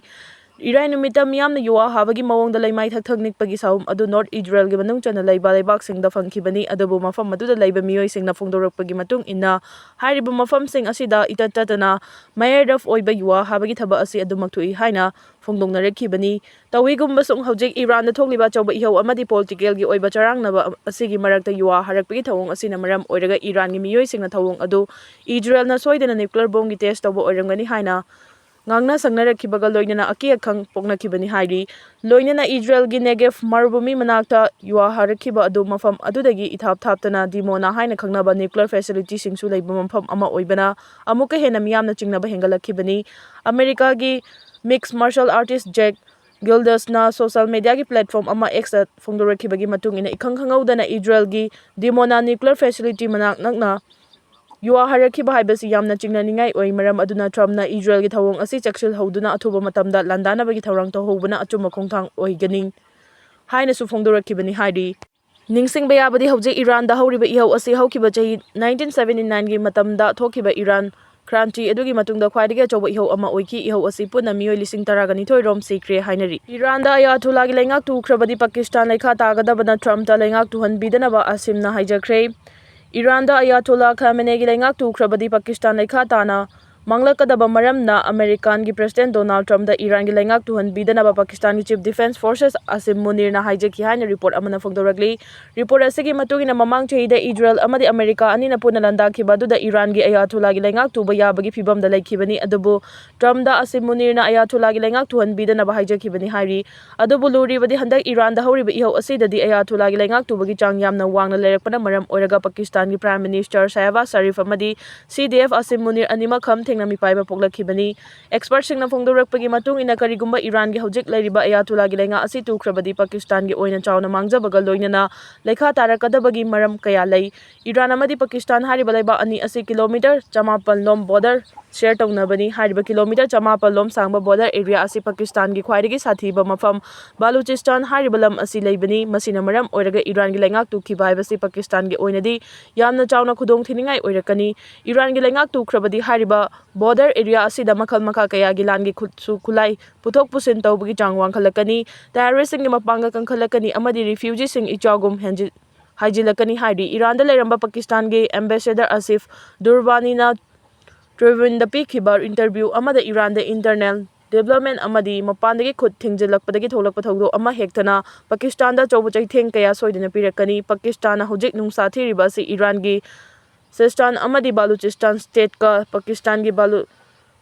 ꯏꯔꯥꯏ ꯅꯨꯃꯤꯠꯇ ꯃꯤꯌꯥꯝꯅ ꯌꯨꯍꯥ ꯍꯥꯕꯒꯤ ꯃꯑꯣꯡꯗ ꯂꯩꯃꯥꯏ ꯊꯛ ꯊꯛ ꯅꯤꯛꯄꯒꯤ sound ꯑꯗꯨ North ꯏꯖꯔꯦꯜꯒꯤ ꯃꯅꯨꯡ ꯆꯟꯅ ꯂꯩꯕ ꯂꯩꯕꯥꯛꯁꯤꯡꯗ ꯐꯪꯈꯤꯕꯅꯤ, ꯑꯗꯨꯕꯨ ꯃꯐꯝ ꯑꯗꯨꯗ ꯂꯩꯕ ꯃꯤꯑꯣꯏꯁꯤꯡꯅ ꯐꯣꯡꯗꯣꯔꯛꯄꯒꯤ ꯃꯇꯨꯡ ꯏꯟꯅ, ꯍꯥꯏꯔꯤꯕ ꯃꯐꯝꯁꯤꯡ ꯑꯁꯤꯗ ꯏꯇꯠ ꯇꯠꯇꯅ ꯃꯌꯥꯏ ꯔꯐ ꯑꯣꯏꯕ ꯌꯨꯍꯥ ꯍꯥꯕꯒꯤ ꯊꯕꯛ ꯑꯁꯤ ꯑꯗꯨꯃꯛ ꯊꯣꯛꯏ ꯍꯥꯏꯅ ꯐꯣꯡꯗꯣꯛꯅꯔꯛꯈꯤꯕꯅꯤ꯫ ꯇꯧꯏꯒꯨꯝꯕꯁꯨꯡ, ꯍꯧꯖꯤꯛ ꯏꯔꯥꯟꯗ ꯊꯣꯛꯂꯤꯕ ꯑꯆꯧꯕ ꯏꯍꯧ ꯑꯃꯗꯤ politicalꯒꯤ ꯑꯣꯏꯕ ꯆꯔꯥꯡꯅꯕ ꯑꯁꯤꯒꯤ ꯃꯔꯛꯇ ꯌꯨꯍꯥ ꯍꯥꯔꯛꯄꯒꯤ ꯊꯧꯑꯣꯡ ꯑꯁꯤꯅ ꯃꯔꯝ ꯑꯣꯏꯔꯒ ꯏꯔꯥꯟꯒꯤ ꯃꯤꯑꯣꯏꯁꯤꯡꯅ ꯊꯧꯑꯣꯡ ꯑꯗꯨ ꯏꯖꯔꯦꯜꯅ ꯁꯣꯏꯗꯅ nuclear bombꯒꯤ test ꯇꯧꯕ ꯑꯣꯏꯔꯝꯒꯅꯤ ꯍꯥꯏꯅ ꯉꯥꯡꯅ ꯁꯛꯅꯔꯛꯈꯤꯕꯒ ꯂꯣꯏꯅꯅ ꯑꯀꯤ ꯑꯈꯪ ꯄꯣꯛꯅꯈꯤꯕꯅꯤ ꯍꯥꯏꯔꯤ꯫ ꯂꯣꯏꯅꯅ ꯏꯖꯔꯦꯜꯒꯤ ꯅꯦꯒꯦꯚ ꯃꯔꯨꯚꯨꯃꯤ ꯃꯅꯥꯛꯇ ꯌꯨꯍꯥ ꯍꯥꯔꯛꯈꯤꯕ ꯑꯗꯨ ꯃꯐꯝ ꯑꯗꯨꯗꯒꯤ ꯏꯊꯥꯞ ꯊꯥꯞꯇꯅ ꯗꯤꯃꯣꯅꯥ ꯍꯥꯏꯅ ꯈꯪꯅꯕ nuclear facilityꯁꯤꯡꯁꯨ ꯂꯩꯕ ꯃꯐꯝ ꯑꯃ ꯑꯣꯏꯕꯅ ꯑꯃꯨꯛꯀ ꯍꯦꯟꯅ ꯃꯤꯌꯥꯝꯅ ꯆꯤꯡꯅꯕ ꯍꯦꯟꯒꯠꯂꯛꯈꯤꯕꯅꯤ꯫ ꯑꯃꯦꯔꯤꯀꯥꯒꯤ mixed martial artist Jack Gildas-ꯅ social mediaꯒꯤ platform ꯑꯃ Xꯇ ꯐꯣꯡꯗꯣꯔꯛꯈꯤꯕꯒꯤ ꯃꯇꯨꯡ ꯏꯟꯅ, ꯏꯈꯪ ꯈꯪꯍꯧꯗꯅ ꯏꯖꯔꯦꯜꯒꯤ ꯗꯤꯃꯣꯅꯥ nuclear facility ꯃꯅꯥꯛ ꯅꯛꯅ ꯌꯨꯍꯥ ꯍꯥꯔꯛꯈꯤꯕ ꯍꯥꯏꯕꯁꯤ ꯌꯥꯝꯅ ꯆꯤꯡꯅꯅꯤꯡꯉꯥꯏ ꯑꯣꯏ, ꯃꯔꯝ ꯑꯗꯨꯅ ꯇ꯭ꯔꯝꯞꯅ ꯏꯖꯔꯦꯜꯒꯤ ꯊꯧꯑꯣꯡ ꯑꯁꯤ ꯆꯦꯛꯁꯤꯜꯍꯧꯗꯨꯅ ꯑꯊꯨꯕ ꯃꯇꯝꯗ ꯂꯥꯟꯗꯥꯅꯕꯒꯤ ꯊꯧꯔꯥꯡ ꯇꯧꯍꯧꯕꯅ ꯑꯆꯨꯝꯕ ꯈꯣꯡꯊꯥꯡ ꯑꯣꯏꯒꯅꯤ ꯍꯥꯏꯅꯁꯨ ꯐꯣꯡꯗꯣꯔꯛꯈꯤꯕꯅꯤ ꯍꯥꯏꯔꯤ꯫ ꯅꯤꯡꯁꯤꯡꯕ ꯌꯥꯕꯗꯤ, ꯍꯧꯖꯤꯛ ꯏꯔꯥꯟꯗ ꯍꯧꯔꯤꯕ ꯏꯍꯧ ꯑꯁꯤ ꯍꯧꯈꯤꯕ ꯆꯍꯤ nineteen seventy nineꯒꯤ ꯃꯇꯝꯗ ꯊꯣꯛꯈꯤꯕ ꯏꯔꯥꯟ ꯀ꯭ꯔꯥꯟꯇꯤ ꯑꯗꯨꯒꯤ ꯃꯇꯨꯡꯗ ꯈ꯭ꯋꯥꯏꯗꯒꯤ ꯑꯆꯧꯕ ꯏꯍꯧ ꯑꯃ ꯑꯣꯏꯈꯤ꯫ ꯏꯍꯧ ꯑꯁꯤ ꯄꯨꯟꯅ ꯃꯤꯑꯣꯏ ꯂꯤꯁꯤꯡ ꯇꯔꯥꯒ ꯅꯤꯊꯣꯏ ꯔꯣꯝ ꯁꯤꯈ꯭ꯔꯦ ꯍꯥꯏꯅꯔꯤ꯫ ꯏꯔꯥꯟꯗ ꯑꯌꯥꯊꯨꯜꯂꯥꯒꯤ ꯂꯩꯉꯥꯛ ꯇꯨꯈ꯭ꯔꯕꯗꯤ ꯄꯥꯀꯤꯁꯇꯥꯟ ꯂꯩꯈꯥ ꯇꯥꯒꯗꯕꯅ ꯇ꯭ꯔꯝꯞꯇ ꯂꯩꯉꯥꯛ ꯇꯨꯍꯟꯕꯤꯗꯅꯕ ꯑꯁꯤꯝꯅ ꯍꯥꯏꯖꯈ꯭ꯔꯦ꯫ ꯏꯔꯥꯟꯗ ꯑꯌꯥꯊꯨꯜꯂꯥ ꯈꯥꯃꯦꯅꯦꯒꯤ ꯂꯩꯉꯥꯛ ꯇꯨꯈ꯭ꯔꯕꯗꯤ ꯄꯥꯀꯤꯁꯇꯥꯟ ꯂꯩꯈꯥ ꯇꯥꯅ ꯃꯥꯡꯂꯛꯀꯗꯕ ꯃꯔꯝꯅ ꯑꯃꯦꯔꯤꯀꯥꯟꯒꯤ President Donald Trumpꯇ ꯏꯔꯥꯟꯒꯤ ꯂꯩꯉꯥꯛ ꯇꯨꯍꯟꯕꯤꯗꯅꯕ ꯄꯥꯀꯤꯁꯇꯥꯟꯒꯤ Chief Defence Forces ꯑꯁꯤꯝ ꯃꯨꯅꯤꯔꯅ ꯍꯥꯏꯖꯈꯤ ꯍꯥꯏꯅ report ꯑꯃꯅ ꯐꯣꯡꯗꯣꯔꯛꯂꯤ꯫ Report ꯑꯁꯤꯒꯤ ꯃꯇꯨꯡ ꯏꯟꯅ, ꯃꯃꯥꯡ ꯆꯍꯤꯗ ꯏꯖꯔꯦꯜ ꯑꯃꯗꯤ ꯑꯃꯦꯔꯤꯀꯥ ꯑꯅꯤꯅ ꯄꯨꯟꯅ ꯂꯥꯟꯗꯥꯈꯤꯕ ꯑꯗꯨꯗ ꯏꯔꯥꯟꯒꯤ ꯑꯌꯥꯊꯨꯜꯂꯥꯒꯤ ꯂꯩꯉꯥꯛ ꯇꯨꯕ ꯌꯥꯕꯒꯤ ꯐꯤꯚꯝꯗ ꯂꯩꯈꯤꯕꯅꯤ, ꯑꯗꯨꯕꯨ ꯇ꯭ꯔꯝꯞꯇ ꯑꯁꯤꯝ ꯃꯨꯅꯤꯔꯅ ꯑꯌꯥꯊꯨꯜꯂꯥꯒꯤ ꯂꯩꯉꯥꯛ ꯇꯨꯍꯟꯕꯤꯗꯅꯕ ꯍꯥꯏꯖꯈꯤꯕꯅꯤ ꯍꯥꯏꯔꯤ꯫ ꯑꯗꯨꯕꯨ ꯂꯨꯔꯤꯕꯗꯤ, ꯍꯟꯗꯛ ꯏꯔꯥꯟꯗ ꯍꯧꯔꯤꯕ ꯏꯍꯧ ꯑꯁꯤꯗꯗꯤ ꯑꯌꯥꯊꯨꯜꯂꯥꯒꯤ ꯂꯩꯉꯥꯛ ꯇꯨꯕꯒꯤ ꯆꯥꯡ ꯌꯥꯝꯅ ꯋꯥꯡꯅ ꯂꯩꯔꯛꯄꯅ ꯃꯔꯝ ꯑꯣꯏꯔꯒ ꯄꯥꯀꯤꯁꯇꯥꯟꯒꯤ Prime Minister ꯁꯍꯕꯥꯖ ꯁꯔꯤꯐ ꯑꯃꯗꯤ C D F ꯑꯁꯤꯝ ꯃꯨꯅꯤꯔ ꯑꯅꯤꯃꯛ ꯈꯝ ꯅ ꯃꯤꯄꯥꯏꯕ ꯄꯣꯛꯂꯛꯈꯤꯕꯅꯤ꯫ ꯑꯦꯛꯁꯄꯔꯠꯁꯤꯡꯅ ꯐꯣꯡꯗꯣꯔꯛꯄꯒꯤ ꯃꯇꯨꯡ ꯏꯟꯅ, ꯀꯔꯤꯒꯨꯝꯕ ꯏꯔꯥꯟꯒꯤ ꯍꯧꯖꯤꯛ ꯂꯩꯔꯤꯕ ꯑꯌꯥꯇꯨꯂꯥꯒꯤ ꯂꯩꯉꯥꯛ ꯑꯁꯤ ꯇꯨꯈ꯭ꯔꯕꯗꯤ, ꯄꯥꯀꯤꯁꯇꯥꯟꯒꯤ ꯑꯣꯏꯅ ꯆꯥꯎꯅ ꯃꯥꯡꯖꯕꯒ ꯂꯣꯏꯅꯅ ꯂꯩꯈꯥ ꯇꯥꯔꯛꯀꯗꯕꯒꯤ ꯃꯔꯝ ꯀꯌꯥ ꯂꯩ꯫ ꯏꯔꯥꯟ ꯑꯃꯗꯤ ꯄꯥꯀꯤꯁꯇꯥꯟ ꯍꯥꯏꯔꯤꯕ ꯂꯩꯕꯥꯛ ꯑꯅꯤ ꯑꯁꯤ ꯀꯤꯂꯣꯃꯤꯇꯔ ꯆꯃꯥꯄꯜ ꯂꯣꯝ ꯕꯣꯔꯗꯔ ꯁꯦꯌꯔ ꯇꯧꯅꯕꯅꯤ꯫ ꯍꯥꯏꯔꯤꯕ ꯀꯤꯂꯣꯃꯤꯇꯔ ꯆꯃꯥꯄꯜ ꯂꯣꯝ ꯁꯥꯡꯕ ꯕꯣꯔꯗꯔ ꯑꯦꯔꯤꯌꯥ ꯑꯁꯤ ꯄꯥꯀꯤꯁꯇꯥꯟꯒꯤ ꯈ꯭ꯋꯥꯏꯗꯒꯤ ꯁꯥꯊꯤꯕ ꯃꯐꯝ ꯕꯥꯂꯨꯆꯤꯁꯇꯥꯟ ꯍꯥꯏꯔꯤꯕ ꯂꯝ ꯑꯁꯤ ꯂꯩꯕꯅꯤ꯫ ꯃꯁꯤꯅ ꯃꯔꯝ ꯑꯣꯏꯔꯒ ꯏꯔꯥꯟꯒꯤ ꯂꯩꯉꯥꯛ ꯇꯨꯈꯤꯕ ꯍꯥꯏꯕꯁꯤ ꯄꯥꯀꯤꯁꯇꯥꯟꯒꯤ ꯑꯣꯏꯅꯗꯤ ꯌꯥꯝꯅ ꯆꯥꯎꯅ ꯈꯨꯗꯣꯡ ꯊꯤꯅꯤꯡꯉꯥꯏ ꯑꯣꯏꯔꯛꯀꯅꯤ꯫ ꯏꯔꯥꯟꯒꯤ ꯂꯩꯉꯥꯛ ꯇꯨꯈ꯭ꯔꯕꯗꯤ, ꯍꯥꯏꯔꯤꯕ ꯕꯣꯔꯗꯔ ꯑꯦꯔꯤꯌꯥ ꯑꯁꯤꯗ ꯃꯈꯜ ꯃꯈꯥ ꯀꯌꯥꯒꯤ ꯂꯥꯟꯒꯤ ꯈꯨꯠꯁꯨ ꯈꯨꯠꯂꯥꯏ ꯄꯨꯊꯣꯛ ꯄꯨꯁꯤꯟ ꯇꯧꯕꯒꯤ ꯆꯥꯡ ꯋꯥꯡꯈꯠꯂꯛꯀꯅꯤ, ꯇꯦꯔꯣꯔꯤꯁꯁꯤꯡꯒꯤ ꯃꯄꯥꯡꯒꯜ ꯀꯟꯈꯠꯂꯛꯀꯅꯤ ꯑꯃꯗꯤ ꯔꯤꯐ꯭ꯌꯨꯖꯤꯁꯤꯡ ꯏꯆꯥꯎꯒꯨꯝ ꯍꯦꯟꯖꯤ-, ꯍꯥꯏꯖꯤꯜꯂꯛꯀꯅꯤ ꯍꯥꯏꯔꯤ꯫ ꯏꯔꯥꯟꯗ ꯂꯩꯔꯝꯕ ꯄꯥꯀꯤꯁꯇꯥꯟꯒꯤ ꯑꯦꯝꯕꯦꯁꯦꯗꯔ ꯑꯁꯤꯐ ꯗꯨꯔꯕꯥꯅꯤꯅ ꯇ꯭ꯔꯤꯕ꯭ꯌꯨꯟꯗ ꯄꯤꯈꯤꯕ ꯏꯟꯇꯔꯚ꯭ꯌꯨ ꯑꯃꯗ ꯏꯔꯥꯟꯗ ꯏꯟꯇꯔꯅꯦꯜ ꯗꯤꯕ꯭ꯂꯞꯃꯦꯟ ꯑꯃꯗꯤ ꯃꯄꯥꯟꯗꯒꯤ ꯈꯨꯠ ꯊꯤꯡꯖꯤꯜꯂꯛꯄꯗꯒꯤ ꯊꯣꯛꯂꯛꯄ ꯊꯧꯗꯣꯛ ꯑꯃ ꯍꯦꯛꯇꯅ ꯄꯥꯀꯤꯁꯇꯥꯟꯗ ꯑꯆꯧꯕ ꯆꯩꯊꯦꯡ ꯀꯌꯥ ꯁꯣꯏꯗꯅ ꯄꯤꯔꯛꯀꯅꯤ꯫ ꯄꯥꯀꯤꯁꯇꯥꯟꯅ ꯍꯧꯖꯤꯛ ꯅꯨꯡꯁꯥ ꯊꯤꯔꯤꯕ ꯑꯁꯤ ꯏꯔꯥꯟꯒꯤ ꯁꯤꯁꯇꯥꯟ ꯑꯃꯗꯤ ꯕꯥꯂꯨꯆꯤꯁꯇꯥꯟ ꯁ꯭ꯇꯦꯠꯀ ꯄꯥꯀꯤꯁꯇꯥꯟꯒꯤ ꯕꯥꯂꯨ-,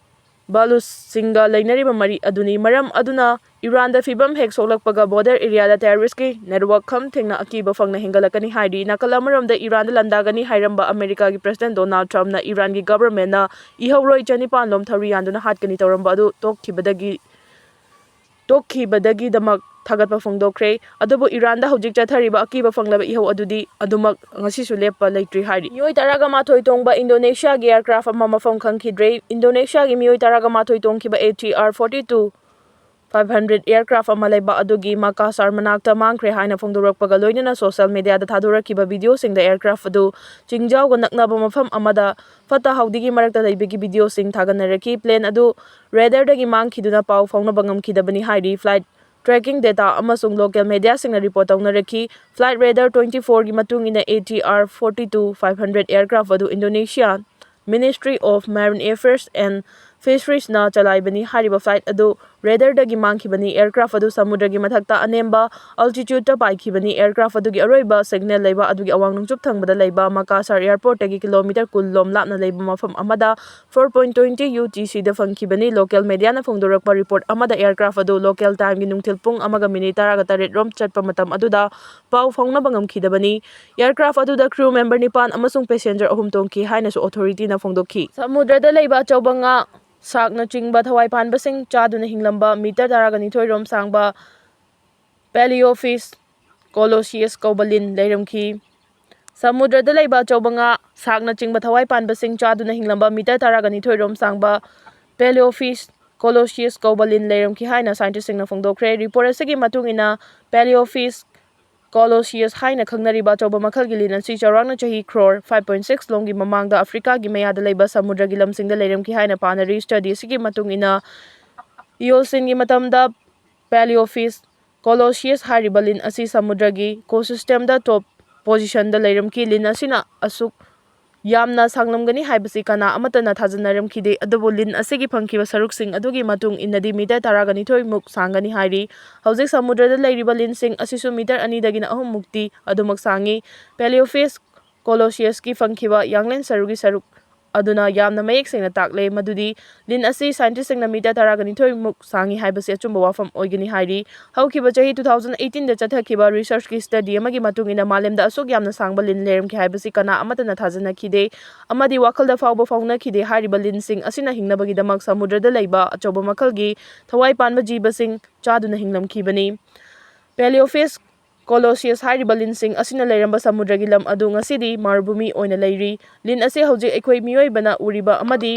ꯕꯥꯂꯨꯆꯁꯤꯡꯒ ꯂꯩꯅꯔꯤꯕ ꯃꯔꯤ ꯑꯗꯨꯅꯤ꯫ ꯃꯔꯝ ꯑꯗꯨꯅ ꯏꯔꯥꯟꯗ ꯐꯤꯕꯝ ꯍꯦꯛ ꯁꯣꯛꯂꯛꯄꯒ ꯕꯣꯔꯗꯔ ꯑꯦꯔꯤꯌꯥꯗ ꯇꯦꯔꯣꯔꯤꯁ꯭ꯠꯀꯤ ꯅꯦꯠꯋꯥꯔꯛ ꯈꯝ ꯊꯦꯡꯅ ꯑꯀꯤꯕ ꯐꯪꯅ ꯍꯦꯟꯒꯠꯂꯛꯀꯅꯤ ꯍꯥꯏꯔꯤ꯫ ꯅꯥꯀꯜ ꯑꯃꯔꯣꯝꯗ ꯏꯔꯥꯟꯗ ꯂꯥꯟꯗꯥꯒꯅꯤ ꯍꯥꯏꯔꯝꯕ ꯑꯃꯦꯔꯤꯀꯥꯒꯤ ꯄ꯭ꯔꯦꯁꯤꯗꯦꯟꯠ ꯗꯣꯅꯥꯜꯗ ꯇ꯭ꯔꯝꯞꯅ ꯏꯔꯥꯟꯒꯤ ꯒꯚꯔꯟꯃꯦꯟꯠꯅ ꯏꯍꯧꯔꯣꯏ ꯆꯅꯤꯄꯥꯟ ꯂꯣꯝ ꯊꯧꯔꯤ ꯌꯥꯟꯗꯨꯅ ꯍꯥꯠꯀꯅꯤ ꯇꯧꯔꯝꯕ ꯑꯗꯨ ꯇꯣꯛꯈꯤꯕꯗꯒꯤ, ꯇꯣꯛꯈꯤꯕꯗꯒꯤꯗꯃꯛ ꯊꯥꯒꯠꯄ ꯐꯣꯡꯗꯣꯛꯈ꯭ꯔꯦ꯫ ꯑꯗꯨꯕꯨ ꯏꯔꯥꯟꯗ ꯍꯧꯖꯤꯛ ꯆꯠꯊꯔꯤꯕ ꯑꯀꯤꯕ ꯐꯪꯂꯕ ꯏꯍꯧ ꯑꯗꯨꯗꯤ ꯑꯗꯨꯃꯛ ꯉꯁꯤꯁꯨ ꯂꯦꯞꯄ ꯂꯩꯇ꯭ꯔꯤ ꯍꯥꯏꯔꯤ꯫ ꯃꯤꯑꯣꯏ ꯇꯔꯥꯒ ꯃꯥꯊꯣꯏ ꯇꯣꯡꯕ ꯏꯟꯗꯣꯅꯦꯁꯤꯌꯥꯒꯤ ꯑꯦꯌꯔꯀ꯭ꯔꯥꯐ ꯑꯃ ꯃꯐꯝ ꯈꯪꯈꯤꯗ꯭ꯔꯦ꯫ ꯏꯟꯗꯣꯅꯦꯁꯤꯌꯥꯒꯤ ꯃꯤꯑꯣꯏ ꯇꯔꯥꯒ ꯃꯥꯊꯣꯏ ꯇꯣꯡꯈꯤꯕ ATR forty two five hundred aircraft ꯑꯃ ꯂꯩꯕ ꯑꯗꯨꯒꯤ ꯃꯀꯥꯁꯥꯔ ꯃꯅꯥꯛꯇ ꯃꯥꯡꯈ꯭ꯔꯦ ꯍꯥꯏꯅ ꯐꯣꯡꯗꯣꯔꯛꯄꯒ ꯂꯣꯏꯅꯅ ꯁꯣꯁꯤꯌꯦꯜ ꯃꯤꯗꯤꯌꯥꯗ ꯊꯥꯗꯣꯔꯛꯈꯤꯕ ꯚꯤꯗꯤꯑꯣꯁꯤꯡꯗ ꯑꯦꯌꯔꯀ꯭ꯔꯥꯐ ꯑꯗꯨ ꯆꯤꯡꯖꯥꯎꯒ ꯅꯛꯅꯕ ꯃꯐꯝ ꯑꯃꯗ ꯐꯠꯇ ꯍꯥꯎꯗꯤꯒꯤ ꯃꯔꯛꯇ ꯂꯩꯕꯒꯤ ꯚꯤꯗꯤꯑꯣꯁꯤꯡ ꯊꯥꯒꯠꯅꯔꯛꯈꯤ꯫ ꯄ꯭ꯂꯦꯟ ꯑꯗꯨ ꯔꯦꯗꯥꯔꯗꯒꯤ ꯃꯥꯡꯈꯤꯗꯨꯅ ꯄꯥꯎ ꯐꯥꯎꯅꯕ ꯉꯝꯈꯤꯗꯕꯅꯤ ꯍꯥꯏꯔꯤ꯫ ꯐ꯭ꯂꯥꯏꯠ ꯇ꯭ꯔꯦꯀꯤꯡ ꯗꯦꯇꯥ ꯑꯃꯁꯨꯡ ꯂꯣꯀꯦꯜ ꯃꯤꯗꯤꯌꯥꯁꯤꯡꯅ ꯔꯤꯄꯣꯔꯠ ꯇꯧꯅꯔꯛꯈꯤ꯫ ꯐ꯭ꯂꯥꯏꯠ ꯔꯦꯗꯥꯔ twenty fourꯒꯤ ꯃꯇꯨꯡ ꯏꯟꯅ, ATR forty two five hundred aircraft ꯑꯗꯨ Indonesia Ministry of Marine Affairs and Fisheriesꯅ ꯆꯂꯥꯏꯕꯅꯤ꯫ ꯍꯥꯏꯔꯤꯕ ꯐ꯭ꯂꯥꯏꯠ ꯑꯗꯨ ꯔꯦꯗꯥꯔꯗꯒꯤ ꯃꯥꯡꯈꯤꯕꯅꯤ꯫ ꯑꯦꯌꯔꯀ꯭ꯔꯥꯐ ꯑꯗꯨ ꯁꯃꯨꯗ꯭ꯔꯒꯤ ꯃꯊꯛꯇ ꯑꯅꯦꯝꯕ ꯑꯜꯇꯤꯆ꯭ꯌꯨꯗꯇ ꯄꯥꯏꯈꯤꯕꯅꯤ꯫ ꯑꯦꯌꯔꯀ꯭ꯔꯥꯐ ꯑꯗꯨꯒꯤ ꯑꯔꯣꯏꯕ ꯁꯤꯒꯅꯦꯜ ꯂꯩꯕ ꯑꯗꯨꯒꯤ ꯑꯋꯥꯡ ꯅꯣꯡꯆꯨꯞ ꯊꯪꯕꯗ ꯂꯩꯕ ꯃꯀꯥꯁꯥꯔ ꯑꯦꯌꯔꯄꯣꯔꯠꯇꯒꯤ ꯀꯤꯂꯣꯃꯤꯇꯔ ꯀꯨꯟ ꯂꯣꯝ ꯂꯥꯞꯅ ꯂꯩꯕ ꯃꯐꯝ ꯑꯃꯗ four point twenty UTCꯗ ꯐꯪꯈꯤꯕꯅꯤ꯫ ꯂꯣꯀꯦꯜ ꯃꯤꯗꯤꯌꯥꯅ ꯐꯣꯡꯗꯣꯔꯛꯄ ꯔꯤꯄꯣꯔꯠ ꯑꯃꯗ, ꯑꯦꯌꯔꯀ꯭ꯔꯥꯐ ꯑꯗꯨ ꯂꯣꯀꯦꯜ ꯇꯥꯏꯝꯒꯤ ꯅꯨꯡꯊꯤꯜ ꯄꯨꯡ ꯑꯃꯒ ꯃꯤꯅꯤꯠ ꯇꯔꯥꯒ ꯇꯔꯦꯠ ꯔꯣꯝ ꯆꯠꯄ ꯃꯇꯝ ꯑꯗꯨꯗ ꯄꯥꯎ ꯐꯥꯎꯅꯕ ꯉꯝꯈꯤꯗꯕꯅꯤ꯫ Aircraft ꯑꯗꯨꯗ crew member ꯅꯤꯄꯥꯟ ꯑꯃꯁꯨꯡ passenger ꯑꯍꯨꯝ ꯇꯣꯡꯈꯤ ꯍꯥꯏꯅꯁꯨ authority ꯅ ꯐꯣꯡꯗꯣꯛꯈꯤ꯫ ꯁꯃꯨꯗ꯭ꯔꯗ ꯂꯩꯕ ꯑꯆꯧꯕ ꯉꯥ, shark ꯅꯆꯤꯡꯕ ꯊꯋꯥꯏ ꯄꯥꯟꯕꯁꯤꯡ ꯆꯥꯗꯨꯅ ꯍꯤꯡꯂꯝꯕ meter ꯇꯔꯥꯒ ꯅꯤꯊꯣꯏ ꯔꯣꯝ ꯁꯥꯡꯕ Paleofish colossus ꯀꯧꯕ ꯂꯤꯟ ꯂꯩꯔꯝꯈꯤ꯫ ꯁꯃꯨꯗ꯭ꯔꯗ ꯂꯩꯕ ꯑꯆꯧꯕ ꯉꯥ, shark ꯅꯆꯤꯡꯕ ꯊꯋꯥꯏ ꯄꯥꯟꯕꯁꯤꯡ ꯆꯥꯗꯨꯅ ꯍꯤꯡꯂꯝꯕ meter ꯇꯔꯥꯒ ꯅꯤꯊꯣꯏ ꯔꯣꯝ ꯁꯥꯡꯕ Paleofish colossus ꯀꯧꯕ ꯂꯤꯟ ꯂꯩꯔꯝꯈꯤ ꯍꯥꯏꯅ scientist ꯁꯤꯡꯅ ꯐꯣꯡꯗꯣꯛꯈ꯭ꯔꯦ꯫ Report ꯑꯁꯤꯒꯤ ꯃꯇꯨꯡ ꯏꯟꯅ, Paleofish colossus ꯍꯥꯏꯅ ꯈꯪꯅꯔꯤꯕ ꯑꯆꯧꯕ ꯃꯈꯜꯒꯤ ꯂꯤꯟ ꯑꯁꯤ ꯆꯥꯎꯔꯥꯛꯅ ꯆꯍꯤ crore five point six ꯂꯣꯝꯒꯤ ꯃꯃꯥꯡꯗ ꯑꯐ꯭ꯔꯤꯀꯥꯒꯤ ꯃꯌꯥꯗ ꯂꯩꯕ ꯁꯃꯨꯗ꯭ꯔꯒꯤ ꯂꯝꯁꯤꯡꯗ ꯂꯩꯔꯝꯈꯤ ꯍꯥꯏꯅ ꯄꯥꯅꯔꯤ꯫ Study ꯑꯁꯤꯒꯤ ꯃꯇꯨꯡ ꯏꯟꯅ, Eocenꯒꯤ ꯃꯇꯝꯗ Paleofish colossus ꯍꯥꯏꯔꯤꯕ ꯂꯤꯟ ꯑꯁꯤ ꯁꯃꯨꯗ꯭ꯔꯒꯤ ecosystemꯗ top positionꯗ ꯂꯩꯔꯝꯈꯤ꯫ ꯂꯤꯟ ꯑꯁꯤꯅ ꯑꯁꯨꯛ ꯌꯥꯝꯅ ꯁꯥꯡꯂꯝꯒꯅꯤ ꯍꯥꯏꯕꯁꯤ ꯀꯅꯥ ꯑꯃꯠꯇꯅ ꯊꯥꯖꯅꯔꯝꯈꯤꯗꯦ, ꯑꯗꯨꯕꯨ ꯂꯤꯟ ꯑꯁꯤꯒꯤ ꯐꯪꯈꯤꯕ ꯁꯔꯨꯛꯁꯤꯡ ꯑꯗꯨꯒꯤ ꯃꯇꯨꯡ ꯏꯟꯅꯗꯤ meter ꯇꯔꯥꯒ ꯅꯤꯊꯣꯏ ꯃꯨꯛ ꯁꯥꯡꯒꯅꯤ ꯍꯥꯏꯔꯤ꯫ ꯍꯧꯖꯤꯛ ꯁꯃꯨꯗ꯭ꯔꯗ ꯂꯩꯔꯤꯕ ꯂꯤꯟꯁꯤꯡ ꯑꯁꯤꯁꯨ meter ꯑꯅꯤꯗꯒꯤꯅ ꯑꯍꯨꯝ ꯃꯨꯛꯇꯤ ꯑꯗꯨꯃꯛ ꯁꯥꯡꯉꯤ꯫ Paleofish colossusꯀꯤ ꯐꯪꯈꯤꯕ ꯌꯥꯡꯂꯦꯟ ꯁꯔꯨꯒꯤ ꯁꯔꯨꯛ ꯑꯗꯨꯅ ꯌꯥꯝꯅ ꯃꯌꯦꯛ ꯁꯦꯡꯅ ꯇꯥꯛꯂꯦ ꯃꯗꯨꯗꯤ ꯂꯤꯟ ꯑꯁꯤ scientistꯁꯤꯡꯅ meter ꯇꯔꯥꯒ ꯅꯤꯊꯣꯏ ꯃꯨꯛ ꯁꯥꯡꯉꯤ ꯍꯥꯏꯕꯁꯤ ꯑꯆꯨꯝꯕ ꯋꯥꯐꯝ ꯑꯣꯏꯒꯅꯤ ꯍꯥꯏꯔꯤ꯫ ꯍꯧꯈꯤꯕ ꯆꯍꯤ two thousand eighteenꯗ ꯆꯠꯊꯈꯤꯕ researchꯀꯤ study ꯑꯃꯒꯤ ꯃꯇꯨꯡ ꯏꯟꯅ ꯃꯥꯂꯦꯝꯗ ꯑꯁꯨꯛ ꯌꯥꯝꯅ ꯁꯥꯡꯕ ꯂꯤꯟ ꯂꯩꯔꯝꯈꯤ ꯍꯥꯏꯕꯁꯤ ꯀꯅꯥ ꯑꯃꯠꯇꯅ ꯊꯥꯖꯅꯈꯤꯗꯦ ꯑꯃꯗꯤ ꯋꯥꯈꯜꯗ ꯐꯥꯎꯕ ꯐꯥꯎꯅꯈꯤꯗꯦ꯫ ꯍꯥꯏꯔꯤꯕ ꯂꯤꯟꯁꯤꯡ ꯑꯁꯤꯅ ꯍꯤꯡꯅꯕꯒꯤꯗꯃꯛ ꯁꯃꯨꯗ꯭ꯔꯗ ꯂꯩꯕ ꯑꯆꯧꯕ ꯃꯈꯜꯒꯤ ꯊꯋꯥꯏ ꯄꯥꯟꯕ ꯖꯤꯕꯁꯤꯡ ꯆꯥꯗꯨꯅ ꯍꯤꯡꯂꯝꯈꯤꯕꯅꯤ꯫ Paleofish colossus ꯍꯥꯏꯔꯤꯕ ꯂꯤꯟꯁꯤꯡ ꯑꯁꯤꯅ ꯂꯩꯔꯝꯕ ꯁꯃꯨꯗ꯭ꯔꯒꯤ ꯂꯝ ꯑꯗꯨ ꯉꯁꯤꯗꯤ ꯃꯔꯨꯚꯨꯃꯤ ꯑꯣꯏꯅ ꯂꯩꯔꯤ꯫ ꯂꯤꯟ ꯑꯁꯤ ꯍꯧꯖꯤꯛ ꯑꯩꯈꯣꯏ ꯃꯤꯑꯣꯏꯕꯅ ꯎꯔꯤꯕ ꯑꯃꯗꯤ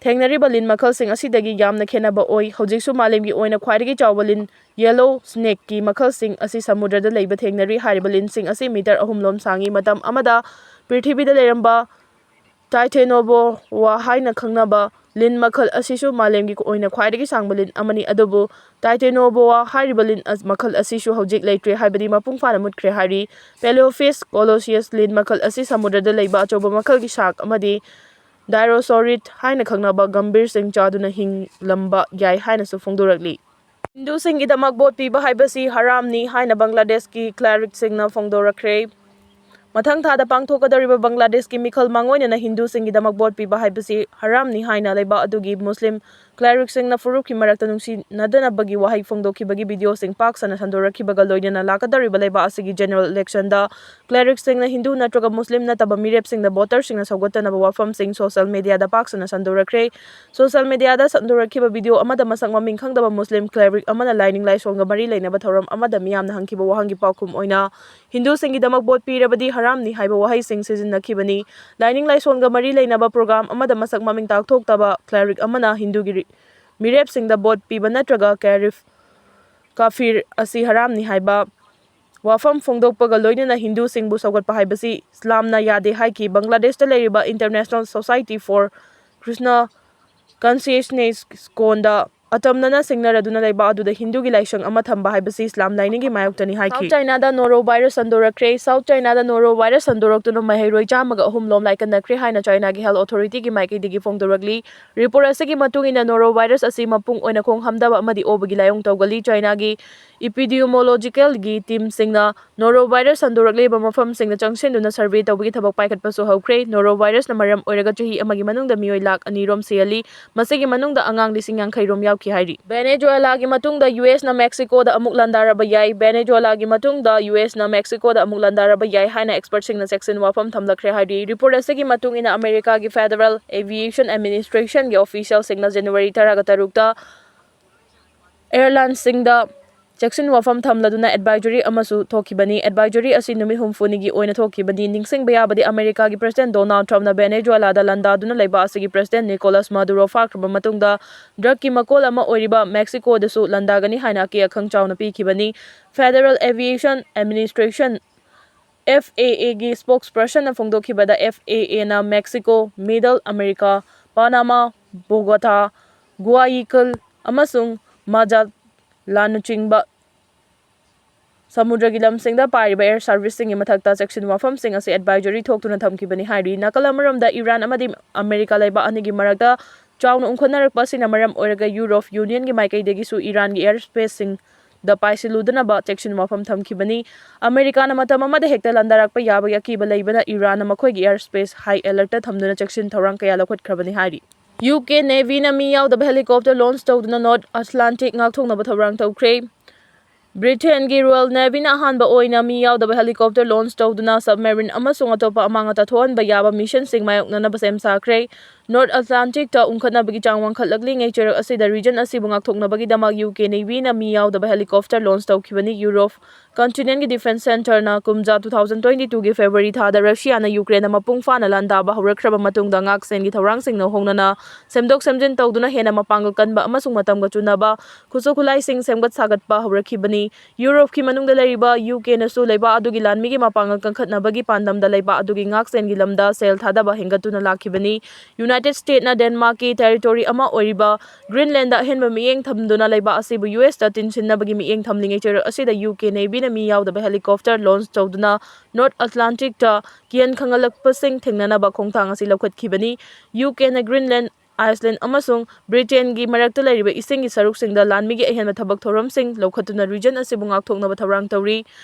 ꯊꯦꯡꯅꯔꯤꯕ ꯂꯤꯟ ꯃꯈꯜꯁꯤꯡ ꯑꯁꯤꯗꯒꯤ ꯌꯥꯝꯅ ꯈꯦꯠꯅꯕ ꯑꯣꯏ꯫ ꯍꯧꯖꯤꯛꯁꯨ ꯃꯥꯂꯦꯝꯒꯤ ꯑꯣꯏꯅ ꯈ꯭ꯋꯥꯏꯗꯒꯤ ꯆꯥꯎꯕ ꯂꯤꯟ yellow snakeꯀꯤ ꯃꯈꯜꯁꯤꯡ ꯑꯁꯤ ꯁꯃꯨꯗ꯭ꯔꯗ ꯂꯩꯕ ꯊꯦꯡꯅꯔꯤ꯫ ꯍꯥꯏꯔꯤꯕ ꯂꯤꯟꯁꯤꯡ ꯑꯁꯤ meter ꯑꯍꯨꯝ ꯂꯣꯝ ꯁꯥꯡꯉꯤ꯫ ꯃꯇꯝ ꯑꯃꯗ ꯄ꯭ꯔꯤꯊꯤꯕꯤꯗ ꯂꯩꯔꯝꯕ Titanoboa ꯍꯥꯏꯅ ꯈꯪꯅꯕ ꯂꯤꯟ ꯃꯈꯜ ꯑꯁꯤꯁꯨ ꯃꯥꯂꯦꯝꯒꯤ ꯑꯣꯏꯅ ꯈ꯭ꯋꯥꯏꯗꯒꯤ ꯁꯥꯡꯕ ꯂꯤꯟ ꯑꯃꯅꯤ, ꯑꯗꯨꯕꯨ Titanoboa ꯍꯥꯏꯔꯤꯕ ꯂꯤꯟ ꯑꯁ-, ꯃꯈꯜ ꯑꯁꯤꯁꯨ ꯍꯧꯖꯤꯛ ꯂꯩꯇ꯭ꯔꯦ, ꯍꯥꯏꯕꯗꯤ ꯃꯄꯨꯡ ꯐꯥꯅ ꯃꯨꯠꯈ꯭ꯔꯦ ꯍꯥꯏꯔꯤ꯫ Paleofish colossus ꯂꯤꯟ ꯃꯈꯜ ꯑꯁꯤ ꯁꯃꯨꯗ꯭ꯔꯗ ꯂꯩꯕ ꯑꯆꯧꯕ ꯃꯈꯜꯒꯤ shark ꯑꯃꯗꯤ Dryasaurid ꯍꯥꯏꯅ ꯈꯪꯅꯕ ꯒꯝꯚꯤꯔꯁꯤꯡ ꯆꯥꯗꯨꯅ ꯍꯤꯡꯂꯝꯕ ꯌꯥꯏ ꯍꯥꯏꯅꯁꯨ ꯐꯣꯡꯗꯣꯔꯛꯂꯤ꯫ ꯍꯤꯟꯗꯨꯁꯤꯡꯒꯤꯗꯃꯛ vote ꯄꯤꯕ ꯍꯥꯏꯕꯁꯤ ꯍꯔꯥꯝꯅꯤ ꯍꯥꯏꯅ ꯕꯪꯒ꯭ꯂꯥꯗꯦꯁꯀꯤ clericꯁꯤꯡꯅ ꯐꯣꯡꯗꯣꯔꯛꯈ꯭ꯔꯦ꯫ ꯃꯊꯪ ꯊꯥꯗ ꯄꯥꯡꯊꯣꯛꯀꯗꯧꯔꯤꯕ ꯕꯪꯒ꯭ꯂꯥꯗꯦꯁꯀꯤ ꯃꯤꯈꯜ ꯃꯥꯡꯑꯣꯏꯅꯅ ꯍꯤꯟꯗꯨꯁꯤꯡꯒꯤꯗꯃꯛ ꯚꯣꯠ ꯄꯤꯕ ꯍꯥꯏꯕꯁꯤ ꯍꯔꯥꯝꯅꯤ ꯍꯥꯏꯅ ꯂꯩꯕꯥꯛ ꯑꯗꯨꯒꯤ ꯃꯨꯁꯂꯤꯝ ꯀ꯭ꯂꯦꯔꯤꯛꯁꯤꯡꯅ ꯐꯨꯔꯨꯞꯀꯤ ꯃꯔꯛꯇ ꯅꯨꯡꯁꯤꯅꯗꯅꯕꯒꯤ ꯋꯥꯍꯩ ꯐꯣꯡꯗꯣꯛꯈꯤꯕꯒꯤ ꯚꯤꯗꯤꯑꯣꯁꯤꯡ ꯄꯥꯛ ꯁꯟꯅ ꯁꯟꯗꯣꯔꯛꯈꯤꯕꯒ ꯂꯣꯏꯅꯅ ꯂꯥꯛꯀꯗꯧꯔꯤꯕ ꯂꯩꯕꯥꯛ ꯑꯁꯤꯒꯤ ꯖꯦꯅꯔꯦꯜ ꯏꯂꯦꯛꯁꯟꯗ ꯀ꯭ꯂꯦꯔꯤꯛꯁꯤꯡꯅ ꯍꯤꯟꯗꯨ ꯅꯠꯇ꯭ꯔꯒ ꯃꯨꯁꯂꯤꯝ ꯅꯠꯇꯕ ꯃꯤꯔꯦꯞꯁꯤꯡꯗ ꯚꯣꯇꯔꯁꯤꯡꯅ ꯁꯧꯒꯠꯇꯅꯕ ꯋꯥꯐꯝꯁꯤꯡ ꯁꯣꯁꯤꯌꯦꯜ ꯃꯦꯗꯤꯌꯥꯗ ꯄꯥꯛ ꯁꯟꯅ ꯁꯟꯗꯣꯔꯛꯈ꯭ꯔꯦ꯫ ꯁꯣꯁꯤꯌꯦꯜ ꯃꯦꯗꯤꯌꯥꯗ ꯁꯟꯗꯣꯔꯛꯈꯤꯕ ꯚꯤꯗꯤꯑꯣ ꯑꯃꯗ ꯃꯁꯛ ꯃꯃꯤꯡ ꯈꯪꯗꯕ ꯃꯨꯁꯂꯤꯝ ꯀ꯭ꯂꯦꯔꯤꯛ ꯑꯃꯅ ꯂꯥꯏꯅꯤꯡ ꯂꯥꯏꯁꯣꯟꯒ ꯃꯔꯤ ꯂꯩꯅꯕ ꯊꯧꯔꯝ ꯑꯃꯗ ꯃꯤꯌꯥꯝꯅ ꯍꯪꯈꯤꯕ ꯋꯥꯍꯪꯒꯤ ꯄꯥꯎꯈꯨꯝ ꯑꯣꯏꯅ, "ꯍꯤꯟꯗꯨꯁꯤꯡꯒꯤꯗꯃꯛ ꯚꯣꯠ ꯄꯤꯔꯕꯗꯤ ꯍꯔꯥꯝꯅꯤ" ꯍꯥꯏꯕ ꯋꯥꯍꯩꯁꯤꯡ ꯁꯤꯖꯤꯟꯅꯈꯤꯕꯅꯤ꯫ ꯂꯥꯏꯅꯤꯡ ꯂꯥꯏꯁꯣꯟꯒ ꯃꯔꯤ ꯂꯩꯅꯕ ꯄ꯭ꯔꯣꯒ꯭ꯔꯥꯝ ꯑꯃꯗ ꯃꯁꯛ ꯃꯃꯤꯡ ꯇꯥꯛꯊꯣꯛꯇꯕ ꯀ꯭ꯂꯦꯔꯤꯛ ꯑꯃꯅ ꯍꯤꯟꯗꯨꯒꯤ ꯔꯤ-, ꯃꯤꯔꯦꯞꯁꯤꯡꯗ ꯚꯣꯠ ꯄꯤꯕ ꯅꯠꯇ꯭ꯔꯒ ꯀꯦꯔꯤꯐ ꯀꯥꯐꯤꯔ ꯑꯁꯤ ꯍꯔꯥꯝꯅꯤ ꯍꯥꯏꯕ ꯋꯥꯐꯝ ꯐꯣꯡꯗꯣꯛꯄꯒ ꯂꯣꯏꯅꯅ ꯍꯤꯟꯗꯨꯁꯤꯡꯕꯨ ꯁꯧꯒꯠꯄ ꯍꯥꯏꯕꯁꯤ ꯏꯁꯂꯥꯝꯅ ꯌꯥꯗꯦ ꯍꯥꯏꯈꯤ꯫ ꯕꯪꯒ꯭ꯂꯥꯗꯦꯁꯇ ꯂꯩꯔꯤꯕ International Society for Krishna Consciousness ꯀꯣꯟꯗ ꯑꯇꯝꯅꯅ ꯁꯤꯡꯅꯔꯗꯨꯅ ꯂꯩꯕꯥꯛ ꯑꯗꯨꯗ ꯍꯤꯟꯗꯨꯒꯤ ꯂꯥꯏꯁꯪ ꯑꯃ ꯊꯝꯕ ꯍꯥꯏꯕꯁꯤ ꯏꯁꯂꯥꯝ ꯂꯥꯏꯅꯤꯡꯒꯤ ꯃꯥꯌꯣꯛꯇꯅꯤ ꯍꯥꯏꯈꯤ꯫ ꯁꯥꯎꯠ ꯆꯥꯏꯅꯥꯗ ꯅꯣꯔꯣ ꯚꯥꯏꯔꯁ ꯁꯟꯗꯣꯔꯛꯈ꯭ꯔꯦ꯫ ꯁꯥꯎꯠ ꯆꯥꯏꯅꯥꯗ ꯅꯣꯔꯣ ꯚꯥꯏꯔꯁ ꯁꯟꯗꯣꯔꯛꯇꯨꯅ ꯃꯍꯩꯔꯣꯏ ꯆꯥꯝꯃꯒ ꯑꯍꯨꯝ ꯂꯣꯝ ꯂꯥꯏꯀꯠꯅꯈ꯭ꯔꯦ ꯍꯥꯏꯅ ꯆꯥꯏꯅꯥꯒꯤ ꯍꯦꯜꯊ ꯑꯣꯊꯣꯔꯤꯇꯤꯒꯤ ꯃꯥꯏꯀꯩꯗꯒꯤ ꯐꯣꯡꯗꯣꯔꯛꯂꯤ꯫ ꯔꯤꯄꯣꯔꯠ ꯑꯁꯤꯒꯤ ꯃꯇꯨꯡ ꯏꯟꯅ ꯅꯣꯔꯣ ꯚꯥꯏꯔꯁ ꯑꯁꯤ ꯃꯄꯨꯡ ꯑꯣꯏꯅ ꯈꯣꯡ ꯍꯥꯝꯗꯕ ꯑꯃꯗꯤ ꯑꯣꯕꯒꯤ ꯂꯥꯏꯑꯣꯡ ꯇꯧꯒꯜꯂꯤ꯫ ꯆꯥꯏꯅꯥꯒꯤ ꯏꯄꯤꯗꯤꯌꯣꯃꯣꯂꯣꯖꯤꯀꯦꯜꯒꯤ ꯇꯤꯝꯁꯤꯡꯅ ꯅꯣꯔꯣ ꯚꯥꯏꯔꯁ ꯁꯟꯗꯣꯔꯛꯂꯤꯕ ꯃꯐꯝꯁꯤꯡꯗ ꯆꯪꯁꯤꯟꯗꯨꯅ ꯁꯔꯚꯦ ꯇꯧꯕꯒꯤ ꯊꯕꯛ ꯄꯥꯏꯈꯠꯄꯁꯨ ꯍꯧꯈ꯭ꯔꯦ꯫ ꯅꯣꯔꯣ ꯚꯥꯏꯔꯁꯅ ꯃꯔꯝ ꯑꯣꯏꯔꯒ ꯆꯍꯤ ꯑꯃꯒꯤ ꯃꯅꯨꯡꯗ ꯃꯤꯑꯣꯏ ꯂꯥꯈ ꯑꯅꯤ ꯔꯣꯝ ꯁꯤꯍꯜꯂꯤ꯫ ꯃꯁꯤꯒꯤ ꯃꯅꯨꯡꯗ ꯑꯉꯥꯡ ꯂꯤꯁꯤꯡ ꯌꯥꯡꯈꯩ ꯔꯣꯝ ꯌꯥꯎꯈꯤ ꯍꯥꯏꯔꯤ꯫ ꯚꯦꯅꯦꯖꯨꯋꯦꯂꯥꯒꯤ ꯃꯇꯨꯡꯗ ꯌꯨ ꯑꯦꯁꯅ ꯃꯦꯛꯁꯤꯀꯣꯗ ꯑꯃꯨꯛ ꯂꯥꯟꯗꯥꯔꯕ ꯌꯥꯏ꯫ ꯚꯦꯅꯦꯖꯨꯋꯦꯂꯥꯒꯤ ꯃꯇꯨꯡꯗ ꯌꯨ ꯑꯦꯁꯅ ꯃꯦꯛꯁꯤꯀꯣꯗ ꯑꯃꯨꯛ ꯂꯥꯟꯗꯥꯔꯕ ꯌꯥꯏ ꯍꯥꯏꯅ ꯑꯦꯛꯁꯄꯔꯠꯁꯤꯡꯅ ꯆꯦꯛꯁꯤꯟ ꯋꯥꯐꯝ ꯊꯝꯂꯛꯈ꯭ꯔꯦ ꯍꯥꯏꯔꯤ꯫ ꯔꯤꯄꯣꯔꯠ ꯑꯁꯤꯒꯤ ꯃꯇꯨꯡ ꯏꯟꯅ ꯑꯃꯦꯔꯤꯀꯥꯒꯤ ꯐꯦꯗꯔꯦꯜ ꯑꯦꯚꯤꯌꯦꯁꯟ ꯑꯦꯗꯃꯤꯅꯤꯁꯇ꯭ꯔꯦꯁꯟꯒꯤ ꯑꯣꯐꯤꯁꯤꯌꯦꯜꯁꯤꯡꯅ ꯖꯅꯋꯥꯔꯤ ꯇꯔꯥꯒ ꯇꯔꯨꯛꯇ ꯑꯦꯌꯔꯂꯥꯏꯟꯁꯤꯡꯗ ꯆꯦꯛꯁꯤꯟ ꯋꯥꯐꯝ ꯊꯝꯂꯗꯨꯅ ꯑꯦꯗꯚꯥꯏꯖꯔꯤ ꯑꯃꯁꯨ ꯊꯣꯛꯈꯤꯕꯅꯤ꯫ ꯑꯦꯗꯚꯥꯏꯖꯔꯤ ꯑꯁꯤ ꯅꯨꯃꯤꯠ ꯍꯨꯝꯐꯨꯅꯤꯒꯤ ꯑꯣꯏꯅ ꯊꯣꯛꯈꯤꯕꯅꯤ꯫ ꯅꯤꯡꯁꯤꯡꯕ ꯌꯥꯕꯗꯤ, ꯑꯃꯦꯔꯤꯀꯥꯒꯤ ꯄ꯭ꯔꯁꯤꯗꯦꯟꯠ ꯗꯣꯅꯥꯜꯗ ꯇ꯭ꯔꯝꯞꯅ ꯚꯦꯅꯦꯖꯨꯋꯦꯂꯥꯗ ꯂꯥꯟꯗꯥꯗꯨꯅ ꯂꯩꯕ ꯑꯁꯤꯒꯤ ꯄ꯭ꯔꯁꯤꯗꯦꯟꯠ ꯅꯤꯀꯣꯂꯥꯁ ꯃꯥꯗꯨꯔꯣ ꯐꯥꯈ꯭ꯔꯕ ꯃꯇꯨꯡꯗ, ꯗ꯭ꯔꯒꯀꯤ ꯃꯀꯣꯜ ꯑꯃ ꯑꯣꯏꯔꯤꯕ ꯃꯦꯛꯁꯤꯀꯣꯗꯁꯨ ꯂꯥꯟꯗꯥꯒꯅꯤ ꯍꯥꯏꯅ ꯑꯀꯤ ꯑꯈꯪ ꯆꯥꯎꯅ ꯄꯤꯈꯤꯕꯅꯤ꯫ Federal aviation administration, F A ꯑꯦꯒꯤ ꯁ꯭ꯄꯣꯛꯁꯄꯔꯁꯟꯅ ꯐꯣꯡꯗꯣꯛꯈꯤꯕꯗ, ꯑꯦꯐ ꯑꯦ ꯑꯦꯅ ꯃꯦꯛꯁꯤꯀꯣ, ꯃꯤꯗꯜ ꯑꯃꯦꯔꯤꯀꯥ, ꯄꯥꯅꯥꯃꯥ, ꯕꯣꯒꯣꯇꯥ, ꯒꯨꯌꯥꯏꯀꯜ ꯑꯃꯁꯨꯡ ꯃꯥꯖꯥꯠꯂꯥꯟꯅꯆꯤꯡꯕ ꯁꯃꯨꯗ꯭ꯔꯒꯤ ꯂꯝꯁꯤꯡꯗ ꯄꯥꯏꯔꯤꯕ ꯑꯦꯌꯔ ꯁꯥꯔꯚꯤꯁꯁꯤꯡꯒꯤ ꯃꯊꯛꯇ ꯆꯦꯛꯁꯤꯟ ꯋꯥꯐꯝꯁꯤꯡ ꯑꯁꯤ ꯑꯦꯗꯚꯥꯏꯖꯔꯤ ꯊꯣꯛꯇꯨꯅ ꯊꯝꯈꯤꯕꯅꯤ ꯍꯥꯏꯔꯤ꯫ ꯅꯥꯀꯜ ꯑꯃꯔꯣꯝꯗ, ꯏꯔꯥꯟ ꯑꯃꯗꯤ ꯑꯃꯦꯔꯤꯀꯥ ꯂꯩꯕꯥꯛ ꯑꯅꯤꯒꯤ ꯃꯔꯛꯇ ꯆꯥꯎꯅ ꯎꯪꯈꯠꯅꯔꯛꯄ ꯑꯁꯤꯅ ꯃꯔꯝ ꯑꯣꯏꯔꯒ, ꯌꯨꯔꯣꯞ ꯌꯨꯅꯤꯌꯟꯒꯤ ꯃꯥꯏꯀꯩꯗꯒꯤꯁꯨ ꯏꯔꯥꯟꯒꯤ ꯑꯦꯌꯔ ꯁ꯭ꯄꯦꯁꯁꯤꯡ ꯗ ꯄꯥꯏꯁꯤꯜꯂꯨꯗꯅꯕ ꯆꯦꯛꯁꯤꯟ ꯋꯥꯐꯝ ꯊꯝꯈꯤꯕꯅꯤ꯫ ꯑꯃꯦꯔꯤꯀꯥꯅ ꯃꯇꯝ ꯑꯃꯗ ꯍꯦꯛꯇ ꯂꯥꯟꯗꯥꯔꯛꯄ ꯌꯥꯕꯒꯤ ꯑꯀꯤꯕ ꯂꯩꯕꯅ ꯏꯔꯥꯟꯅ ꯃꯈꯣꯏꯒꯤ air space high alert ꯊꯝꯗꯨꯅ ꯆꯦꯛꯁꯤꯟ ꯊꯧꯔꯥꯡ ꯀꯌꯥ ꯂꯧꯈꯠꯈ꯭ꯔꯕꯅꯤ ꯍꯥꯏꯔꯤ꯫ ꯌꯨ ꯀꯦ Navyꯅ ꯃꯤ ꯌꯥꯎꯗꯕ helicopter launch ꯇꯧꯗꯨꯅ North Atlantic ꯉꯥꯛꯊꯣꯛꯅꯕ ꯊꯧꯔꯥꯡ ꯇꯧꯈ꯭ꯔꯦ꯫ ꯕ꯭ꯔꯤꯇꯦꯟꯒꯤ Royal Navyꯅ ꯑꯍꯥꯟꯕ ꯑꯣꯏꯅ ꯃꯤ ꯌꯥꯎꯗꯕ helicopter launch ꯇꯧꯗꯨꯅ submarine ꯑꯃꯁꯨꯡ ꯑꯇꯣꯞꯄ ꯑꯃꯥꯡ ꯑꯇꯥ ꯊꯣꯛꯍꯟꯕ ꯌꯥꯕ missionꯁꯤꯡ ꯃꯥꯌꯣꯛꯅꯅꯕ ꯁꯦꯝ ꯁꯥꯈ꯭ꯔꯦ꯫ North Atlanticꯇ ꯎꯪꯈꯠꯅꯕꯒꯤ ꯆꯥꯡ ꯋꯥꯡꯈꯠꯂꯛꯂꯤꯉꯩ ꯆꯩꯔꯛ ꯑꯁꯤꯗ region ꯑꯁꯤꯕꯨ ꯉꯥꯛꯊꯣꯛꯅꯕꯒꯤꯗꯃꯛ ꯌꯨ ꯀꯦ Navyꯅ ꯃꯤ ꯌꯥꯎꯗꯕ helicopter launch ꯇꯧꯈꯤꯕꯅꯤ꯫ Europe continentꯀꯤ defence centreꯅ ꯀꯨꯝꯖꯥ two thousand twenty twoꯒꯤ February ꯊꯥꯗ ꯔꯁꯤꯌꯥꯅ ꯌꯨꯀ꯭ꯔꯦꯟꯗ ꯃꯄꯨꯡ ꯐꯥꯅ ꯂꯥꯟꯗꯥꯕ ꯍꯧꯔꯛꯈ꯭ꯔꯕ ꯃꯇꯨꯡꯗ ꯉꯥꯛꯁꯦꯟꯒꯤ ꯊꯧꯔꯥꯡꯁꯤꯡꯅ ꯍꯣꯡꯅꯅ ꯁꯦꯝꯗꯣꯛ ꯁꯦꯝꯖꯤꯟ ꯇꯧꯗꯨꯅ ꯍꯦꯟꯅ ꯃꯄꯥꯡꯒꯜ ꯀꯟꯕ ꯑꯃꯁꯨꯡ ꯃꯇꯝꯒ ꯆꯨꯅꯕ ꯈꯨꯠꯁꯨ ꯈꯨꯠꯂꯥꯏꯁꯤꯡ ꯁꯦꯝꯒꯠ ꯁꯥꯒꯠꯄ ꯍꯧꯔꯛꯈꯤꯕꯅꯤ꯫ ꯌꯨꯔꯣꯞꯀꯤ ꯃꯅꯨꯡꯗ ꯂꯩꯔꯤꯕ ꯌꯨ ꯀꯦꯅꯁꯨ ꯂꯩꯕꯥꯛ ꯑꯗꯨꯒꯤ ꯂꯥꯟꯃꯤꯒꯤ ꯃꯄꯥꯡꯒꯜ ꯀꯟꯈꯠꯅꯕꯒꯤ ꯄꯥꯟꯗꯝꯗ ꯂꯩꯕꯥꯛ ꯑꯗꯨꯒꯤ ꯉꯥꯛꯁꯦꯟꯒꯤ ꯂꯝꯗ ꯁꯦꯜ ꯊꯥꯗꯕ ꯍꯦꯟꯒꯠꯇꯨꯅ ꯂꯥꯛꯈꯤꯕꯅꯤ꯫ United Stateꯅ Denmarkꯀꯤ territory ꯑꯃ ꯑꯣꯏꯔꯤꯕ Greenlandꯗ ꯑꯍꯦꯟꯕ ꯃꯤꯠꯌꯦꯡ ꯊꯝꯗꯨꯅ ꯂꯩꯕꯥꯛ ꯑꯁꯤꯕꯨ US ꯇ ꯇꯤꯟꯁꯤꯟꯅꯕꯒꯤ ꯃꯤꯠꯌꯦꯡ ꯊꯝꯂꯤꯉꯩ ꯆꯩꯔꯛ ꯑꯁꯤꯗ ꯌꯨ ꯀꯦ Navyꯅ ꯃꯤ ꯌꯥꯎꯗꯕ helicopter launch ꯇꯧꯗꯨꯅ North Atlanticꯇ ꯀꯤꯍꯟ ꯈꯪꯍꯜꯂꯛꯄꯁꯤꯡ ꯊꯦꯡꯅꯅꯕ ꯈꯣꯡꯊꯥꯡ ꯑꯁꯤ ꯂꯧꯈꯠꯈꯤꯕꯅꯤ꯫ ꯌꯨ ꯀꯦꯅ Greenland, Iceland ꯑꯃꯁꯨꯡ ꯕ꯭ꯔꯤꯇꯦꯟꯒꯤ ꯃꯔꯛꯇ ꯂꯩꯔꯤꯕ ꯏꯁꯤꯡꯒꯤ ꯁꯔꯨꯛꯁꯤꯡꯗ ꯂꯥꯟꯃꯤꯒꯤ ꯑꯍꯦꯟꯕ ꯊꯕꯛ ꯊꯧꯔꯝꯁꯤꯡ ꯂꯧꯈꯠꯇꯨꯅ region ꯑꯁꯤꯕꯨ ꯉꯥꯛꯊꯣꯛꯅꯕ ꯊꯧꯔꯥꯡ ꯇꯧꯔꯤ꯫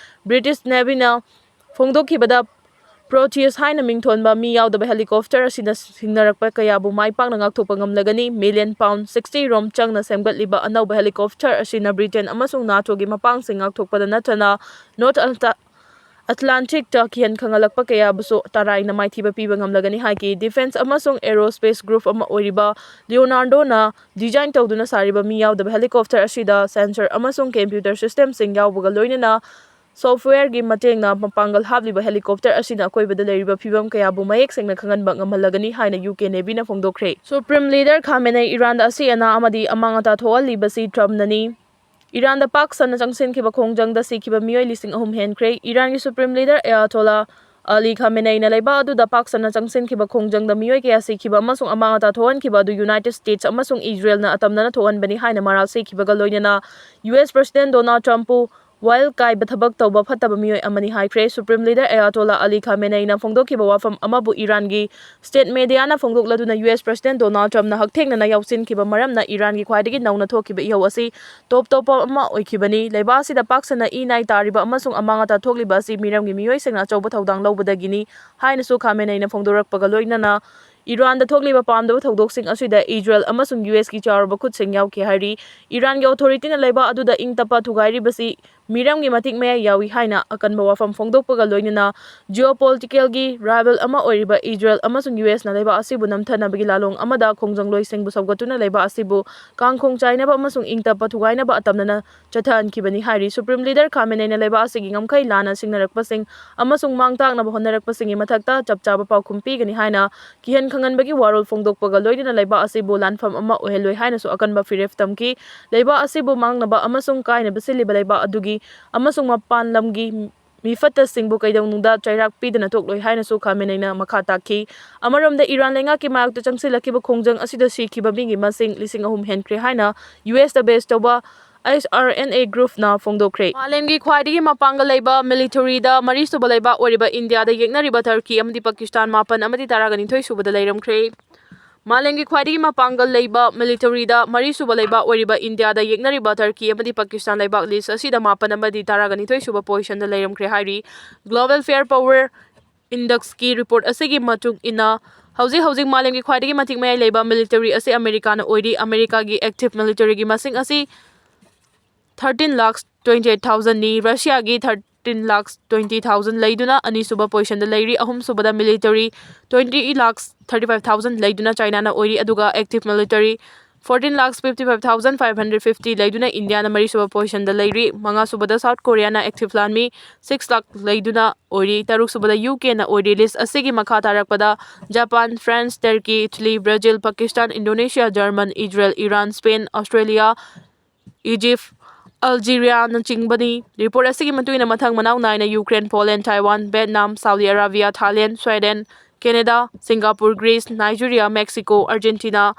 British Navyꯅ ꯐꯣꯡꯗꯣꯛꯈꯤꯕꯗ, Proteus ꯍꯥꯏꯅ ꯃꯤꯡꯊꯣꯟꯕ ꯃꯤ ꯌꯥꯎꯗꯕ helicopter ꯑꯁꯤꯅ ꯁꯤꯡꯅꯔꯛꯄ ꯀꯌꯥꯕꯨ ꯃꯥꯏ ꯄꯥꯛꯅ ꯉꯥꯛꯊꯣꯛꯄ ꯉꯝꯂꯒꯅꯤ꯫ Million pound sixty ꯔꯣꯝ ꯆꯪꯅ ꯁꯦꯝꯒꯠꯂꯤꯕ ꯑꯅꯧꯕ helicopter ꯑꯁꯤꯅ ꯕ꯭ꯔꯤꯇꯦꯟ ꯑꯃꯁꯨꯡ NATOꯒꯤ ꯃꯄꯥꯡꯁꯤꯡ ꯉꯥꯛꯊꯣꯛꯄꯗ ꯅꯠꯇꯅ North Atla-, Atlanticꯇ ꯀꯤꯍꯟ ꯈꯪꯍꯜꯂꯛꯄ ꯀꯌꯥꯕꯨꯁꯨ ꯇꯔꯥꯏꯅ ꯃꯥꯏꯊꯤꯕ ꯄꯤꯕ ꯉꯝꯂꯒꯅꯤ ꯍꯥꯏꯈꯤ꯫ Defence ꯑꯃꯁꯨꯡ aerospace group ꯑꯃ ꯑꯣꯏꯔꯤꯕ Leonardoꯅ design ꯇꯧꯗꯨꯅ ꯁꯥꯔꯤꯕ ꯃꯤ ꯌꯥꯎꯗꯕ helicopter ꯑꯁꯤꯗ sensor ꯑꯃꯁꯨꯡ computer systemꯁꯤꯡ ꯌꯥꯎꯕꯒ ꯂꯣꯏꯅꯅ softwareꯒꯤ ꯃꯇꯦꯡꯅ ꯃꯄꯥꯡꯒꯜ ꯍꯥꯞꯂꯤꯕ helicopter ꯑꯁꯤꯅ ꯑꯀꯣꯏꯕꯗ ꯂꯩꯔꯤꯕ ꯐꯤꯚꯝ ꯀꯌꯥꯕꯨ ꯃꯌꯦꯛ ꯁꯦꯡꯅ ꯈꯪꯍꯟꯕ ꯉꯝꯍꯜꯂꯒꯅꯤ ꯍꯥꯏꯅ ꯌꯨ ꯀꯦ Navyꯅ ꯐꯣꯡꯗꯣꯛꯈ꯭ꯔꯦ꯫ Supreme Leader Khamenei ꯏꯔꯥꯟꯗ ꯑꯁꯤ ꯑꯅꯥ ꯑꯃꯗꯤ ꯑꯃꯥꯡ ꯑꯇꯥ ꯊꯣꯛꯍꯜꯂꯤꯕꯁꯤ Trumpꯅꯅꯤ꯫ ꯏꯔꯥꯟꯗ ꯄꯥꯛ ꯁꯟꯅ ꯆꯪꯁꯤꯟꯈꯤꯕ ꯈꯣꯡꯖꯪꯗ ꯁꯤꯈꯤꯕ ꯃꯤꯑꯣꯏ ꯂꯤꯁꯤꯡ ꯑꯍꯨꯝ ꯍꯦꯟꯈ꯭ꯔꯦ꯫ ꯏꯔꯥꯟꯒꯤ Supreme Leader Ayatollah Ali Khameneiꯅ ꯂꯩꯕꯥꯛ ꯑꯗꯨꯗ ꯄꯥꯛ ꯁꯟꯅ ꯆꯪꯁꯤꯟꯈꯤꯕ ꯈꯣꯡꯖꯪꯗ ꯃꯤꯑꯣꯏ ꯀꯌꯥ ꯁꯤꯈꯤꯕ ꯑꯃꯁꯨꯡ ꯑꯃꯥꯡ ꯑꯇꯥ ꯊꯣꯛꯍꯟꯈꯤꯕ ꯑꯗꯨ United States ꯑꯃꯁꯨꯡ ꯏꯖꯔꯦꯜꯅ ꯑꯇꯝꯅꯅ ꯊꯣꯛꯍꯟꯕꯅꯤ ꯍꯥꯏꯅ ꯃꯔꯥꯜ ꯁꯤꯈꯤꯕꯒ ꯂꯣꯏꯅꯅ US President Donald Trumpꯄꯨ ꯋꯥꯌꯦꯜ ꯀꯥꯏꯕ ꯊꯕꯛ ꯇꯧꯕ ꯐꯠꯇꯕ ꯃꯤꯑꯣꯏ ꯑꯃꯅꯤ ꯍꯥꯏꯈ꯭ꯔꯦ꯫ Supreme Leader Ayatollah Ali Khameneiꯅ ꯐꯣꯡꯗꯣꯛꯈꯤꯕ ꯋꯥꯐꯝ ꯑꯃꯕꯨ ꯏꯔꯥꯟꯒꯤ state mediaꯅ ꯐꯣꯡꯗꯣꯛꯂꯗꯨꯅ U S President Donald Trumpꯅ ꯍꯛꯊꯦꯡꯅꯅ ꯌꯥꯎꯁꯤꯟꯈꯤꯕ ꯃꯔꯝꯅ ꯏꯔꯥꯟꯒꯤ ꯈ꯭ꯋꯥꯏꯗꯒꯤ ꯅꯧꯅ ꯊꯣꯛꯈꯤꯕ ꯏꯍꯧ ꯑꯁꯤ top ꯇꯣꯞꯄ ꯑꯃ ꯑꯣꯏꯈꯤꯕꯅꯤ꯫ ꯂꯩꯕꯥꯛ ꯑꯁꯤꯗ ꯄꯥꯛ ꯁꯟꯅ ꯏ ꯅꯥꯏ ꯇꯥꯔꯤꯕ ꯑꯃꯁꯨꯡ ꯑꯃꯥꯡ ꯑꯇꯥ ꯊꯣꯛꯂꯤꯕ ꯑꯁꯤ ꯃꯤꯔꯝꯒꯤ ꯃꯤꯑꯣꯏꯁꯤꯡꯅ ꯑꯆꯧꯕ ꯊꯧꯗꯥꯡ ꯂꯧꯕꯗꯒꯤꯅꯤ ꯍꯥꯏꯅꯁꯨ ꯈꯥꯃꯦꯅꯩꯅ ꯐꯣꯡꯗꯣꯔꯛꯄꯒ ꯂꯣꯏꯅꯅ ꯏꯔꯥꯟꯗ ꯊꯣꯛꯂꯤꯕ ꯄꯥꯝꯗꯕ ꯊꯧꯗꯣꯛꯁꯤꯡ ꯑꯁꯤꯗ ꯏꯖꯔꯦꯜ ꯑꯃꯁꯨꯡ U Sꯀꯤ ꯆꯥꯎꯔꯕ ꯈꯨꯠꯁꯤꯡ ꯌꯥꯎꯈꯤ ꯍꯥꯏꯔꯤ꯫ ꯏꯔꯥꯟꯒꯤ authorityꯅ ꯂꯩꯕꯥꯛ ꯑꯗꯨꯗ ꯏꯪ ꯇꯞꯄ ꯊꯨꯒꯥꯏꯔꯤꯕꯁꯤ ꯃꯤꯔꯝꯒꯤ ꯃꯇꯤꯛ ꯃꯌꯥꯏ ꯌꯥꯎꯏ ꯍꯥꯏꯅ ꯑꯀꯟꯕ ꯋꯥꯐꯝ ꯐꯣꯡꯗꯣꯛꯄꯒ ꯂꯣꯏꯅꯅ geopoliticalꯒꯤ rival ꯑꯃ ꯑꯣꯏꯔꯤꯕ ꯏꯖꯔꯦꯜ ꯑꯃꯁꯨꯡ U Sꯅ ꯂꯩꯕꯥꯛ ꯑꯁꯤꯕꯨ ꯅꯝꯊꯅꯕꯒꯤ ꯂꯥꯂꯣꯡ ꯑꯃꯗ ꯈꯣꯡꯖꯪꯂꯣꯏꯁꯤꯡꯕꯨ ꯁꯧꯒꯠꯇꯨꯅ ꯂꯩꯕꯥꯛ ꯑꯁꯤꯕꯨ ꯀꯥꯡꯈꯣꯡ ꯆꯥꯏꯅꯕ ꯑꯃꯁꯨꯡ ꯏꯪ ꯇꯞꯄ ꯊꯨꯒꯥꯏꯅꯕ ꯑꯇꯝꯅꯅ ꯆꯠꯊꯍꯟꯈꯤꯕꯅꯤ ꯍꯥꯏꯔꯤ꯫ Supreme Leader ꯈꯥꯃꯦꯅꯩꯅ ꯂꯩꯕꯥꯛ ꯑꯁꯤꯒꯤ ꯉꯝꯈꯩ ꯂꯥꯟꯅ ꯁꯤꯡꯅꯔꯛꯄꯁꯤꯡ ꯑꯃꯁꯨꯡ ꯃꯥꯡ ꯇꯥꯛꯅꯕ ꯍꯣꯠꯅꯔꯛꯄꯁꯤꯡꯒꯤ ꯃꯊꯛꯇ ꯆꯞ ꯆꯥꯕ ꯄꯥꯎꯈꯨꯝ ꯄꯤꯒꯅꯤ ꯍꯥꯏꯅ ꯀꯤꯍꯟ ꯈꯪꯍꯟꯕꯒꯤ ꯋꯥꯔꯣꯜ ꯐꯣꯡꯗꯣꯛꯄꯒ ꯂꯣꯏꯅꯅ ꯂꯩꯕꯥꯛ ꯑꯁꯤꯕꯨ ꯂꯥꯟꯐꯝ ꯑꯃ ꯑꯣꯏꯍꯜꯂꯣꯏ ꯍꯥꯏꯅꯁꯨ ꯑꯀꯟꯕ ꯐꯤꯔꯦꯞ ꯊꯝꯈꯤ꯫ ꯂꯩꯕꯥꯛ ꯑꯁꯤꯕꯨ ꯃꯥꯡꯅꯕ ꯑꯃꯁꯨꯡ ꯀꯥꯏꯅꯕ ꯁꯤꯜꯂꯤꯕ ꯂꯩꯕꯥꯛ ꯑꯗꯨꯒꯤ ꯑꯃꯁꯨꯡ ꯃꯄꯥꯟ ꯂꯝꯒꯤ ꯃꯤꯐꯠꯇꯁꯤꯡꯕꯨ ꯀꯩꯗꯧꯅꯨꯡꯗ ꯆꯩꯔꯥꯛ ꯄꯤꯗꯅ ꯊꯣꯛꯂꯣꯏ ꯍꯥꯏꯅꯁꯨ ꯈꯥꯃꯦꯅꯩꯅ ꯃꯈꯥ ꯇꯥꯛꯈꯤ꯫ ꯑꯃꯔꯣꯝꯗ ꯏꯔꯥꯟ ꯂꯩꯉꯥꯛꯀꯤ ꯃꯥꯌꯣꯛꯇ ꯆꯪꯁꯤꯜꯂꯛꯈꯤꯕ ꯈꯣꯡꯖꯪ ꯑꯁꯤꯗ ꯁꯤꯈꯤꯕ ꯃꯤꯒꯤ ꯃꯁꯤꯡ ꯂꯤꯁꯤꯡ ꯑꯍꯨꯝ ꯍꯦꯟꯈ꯭ꯔꯦ ꯍꯥꯏꯅ U Sꯇ base ꯇꯧꯕ H R N A groupꯅ ꯐꯣꯡꯗꯣꯛꯈ꯭ꯔꯦ꯫ ꯃꯥꯂꯦꯝꯒꯤ ꯈ꯭ꯋꯥꯏꯗꯒꯤ ꯃꯄꯥꯡꯒꯜ ꯂꯩꯕ militaryꯗ ꯃꯔꯤꯁꯨꯕ ꯂꯩꯕꯥꯛ ꯑꯣꯏꯔꯤꯕ ꯏꯟꯗꯤꯌꯥꯗ ꯌꯦꯛꯅꯔꯤꯕ ꯇꯔꯀꯤ ꯑꯃꯗꯤ ꯄꯥꯀꯤꯁꯇꯥꯟ ꯃꯥꯄꯟ ꯑꯃꯗꯤ ꯇꯔꯥꯒ ꯅꯤꯊꯣꯏ ꯁꯨꯕꯗ ꯂꯩꯔꯝꯈ꯭ꯔꯦ꯫ ꯃꯥꯂꯦꯝꯒꯤ ꯈ꯭ꯋꯥꯏꯗꯒꯤ ꯃꯄꯥꯡꯒꯜ ꯂꯩꯕ militaryꯗ ꯃꯔꯤꯁꯨꯕ ꯂꯩꯕꯥꯛ ꯑꯣꯏꯔꯤꯕ ꯏꯟꯗꯤꯌꯥꯗ ꯌꯦꯛꯅꯔꯤꯕ ꯇꯔꯀꯤ ꯑꯃꯗꯤ ꯄꯥꯀꯤꯁꯇꯥꯟ ꯂꯩꯕꯥꯛ list ꯑꯁꯤꯗ ꯃꯥꯄꯟ ꯑꯃꯗꯤ ꯇꯔꯥꯒ ꯅꯤꯊꯣꯏ ꯁꯨꯕ positionꯗ ꯂꯩꯔꯝꯈ꯭ꯔꯦ ꯍꯥꯏꯔꯤ꯫ Global Firepower Indexꯀꯤ report ꯑꯁꯤꯒꯤ ꯃꯇꯨꯡ ꯏꯟꯅ ꯍꯧꯖꯤꯛ ꯍꯧꯖꯤꯛ ꯃꯥꯂꯦꯝꯒꯤ ꯈ꯭ꯋꯥꯏꯗꯒꯤ ꯃꯇꯤꯛ ꯃꯌꯥꯏ ꯂꯩꯕ military ꯑꯁꯤ ꯑꯃꯦꯔꯤꯀꯥꯅ ꯑꯣꯏꯔꯤ꯫ ꯑꯃꯦꯔꯤꯀꯥꯒꯤ active militaryꯒꯤ ꯃꯁꯤꯡ ꯑꯁꯤ thirteen lakhs twenty eight thousandꯅꯤ꯫ ꯔꯁꯤꯌꯥꯒꯤ thirteen lakhs twenty thousand ꯂꯩꯗꯨꯅ ꯑꯅꯤꯁꯨꯕ positionꯗ ꯂꯩꯔꯤ꯫ ꯑꯍꯨꯝꯁꯨꯕꯗ military twenty lakhs thirty five thousand ꯂꯩꯗꯨꯅ ꯆꯥꯏꯅꯥꯅ ꯑꯣꯏꯔꯤ, ꯑꯗꯨꯒ active military fourteen lakhs fifty five thousand five hundred fifty ꯂꯩꯗꯨꯅ ꯏꯟꯗꯤꯌꯥꯅ ꯃꯔꯤꯁꯨꯕ positionꯗ ꯂꯩꯔꯤ꯫ ꯃꯉꯥꯁꯨꯕꯗ South Koreaꯅ active ꯂꯥꯟꯃꯤ six lakh ꯂꯩꯗꯨꯅ ꯑꯣꯏꯔꯤ꯫ ꯇꯔꯨꯛꯁꯨꯕꯗ UKꯅ ꯑꯣꯏꯔꯤ꯫ List ꯑꯁꯤꯒꯤ ꯃꯈꯥ ꯇꯥꯔꯛꯄꯗ Japan, France, Turkey, Italy, Brazil, Pakistan, Indonesia, German, Israel, Iran, Spain, Australia, Egypt, Algeriaꯅꯆꯤꯡꯕꯅꯤ꯫ Report ꯑꯁꯤꯒꯤ ꯃꯇꯨꯡ ꯏꯟꯅ ꯃꯊꯪ ꯃꯅꯥꯎ ꯅꯥꯏꯅ Ukraine, Poland, Taiwan, Vietnam, Saudi Arabia, Thailand, Sweden, Canada, Singapore, Greece, Nigeria, Mexico, Argentina,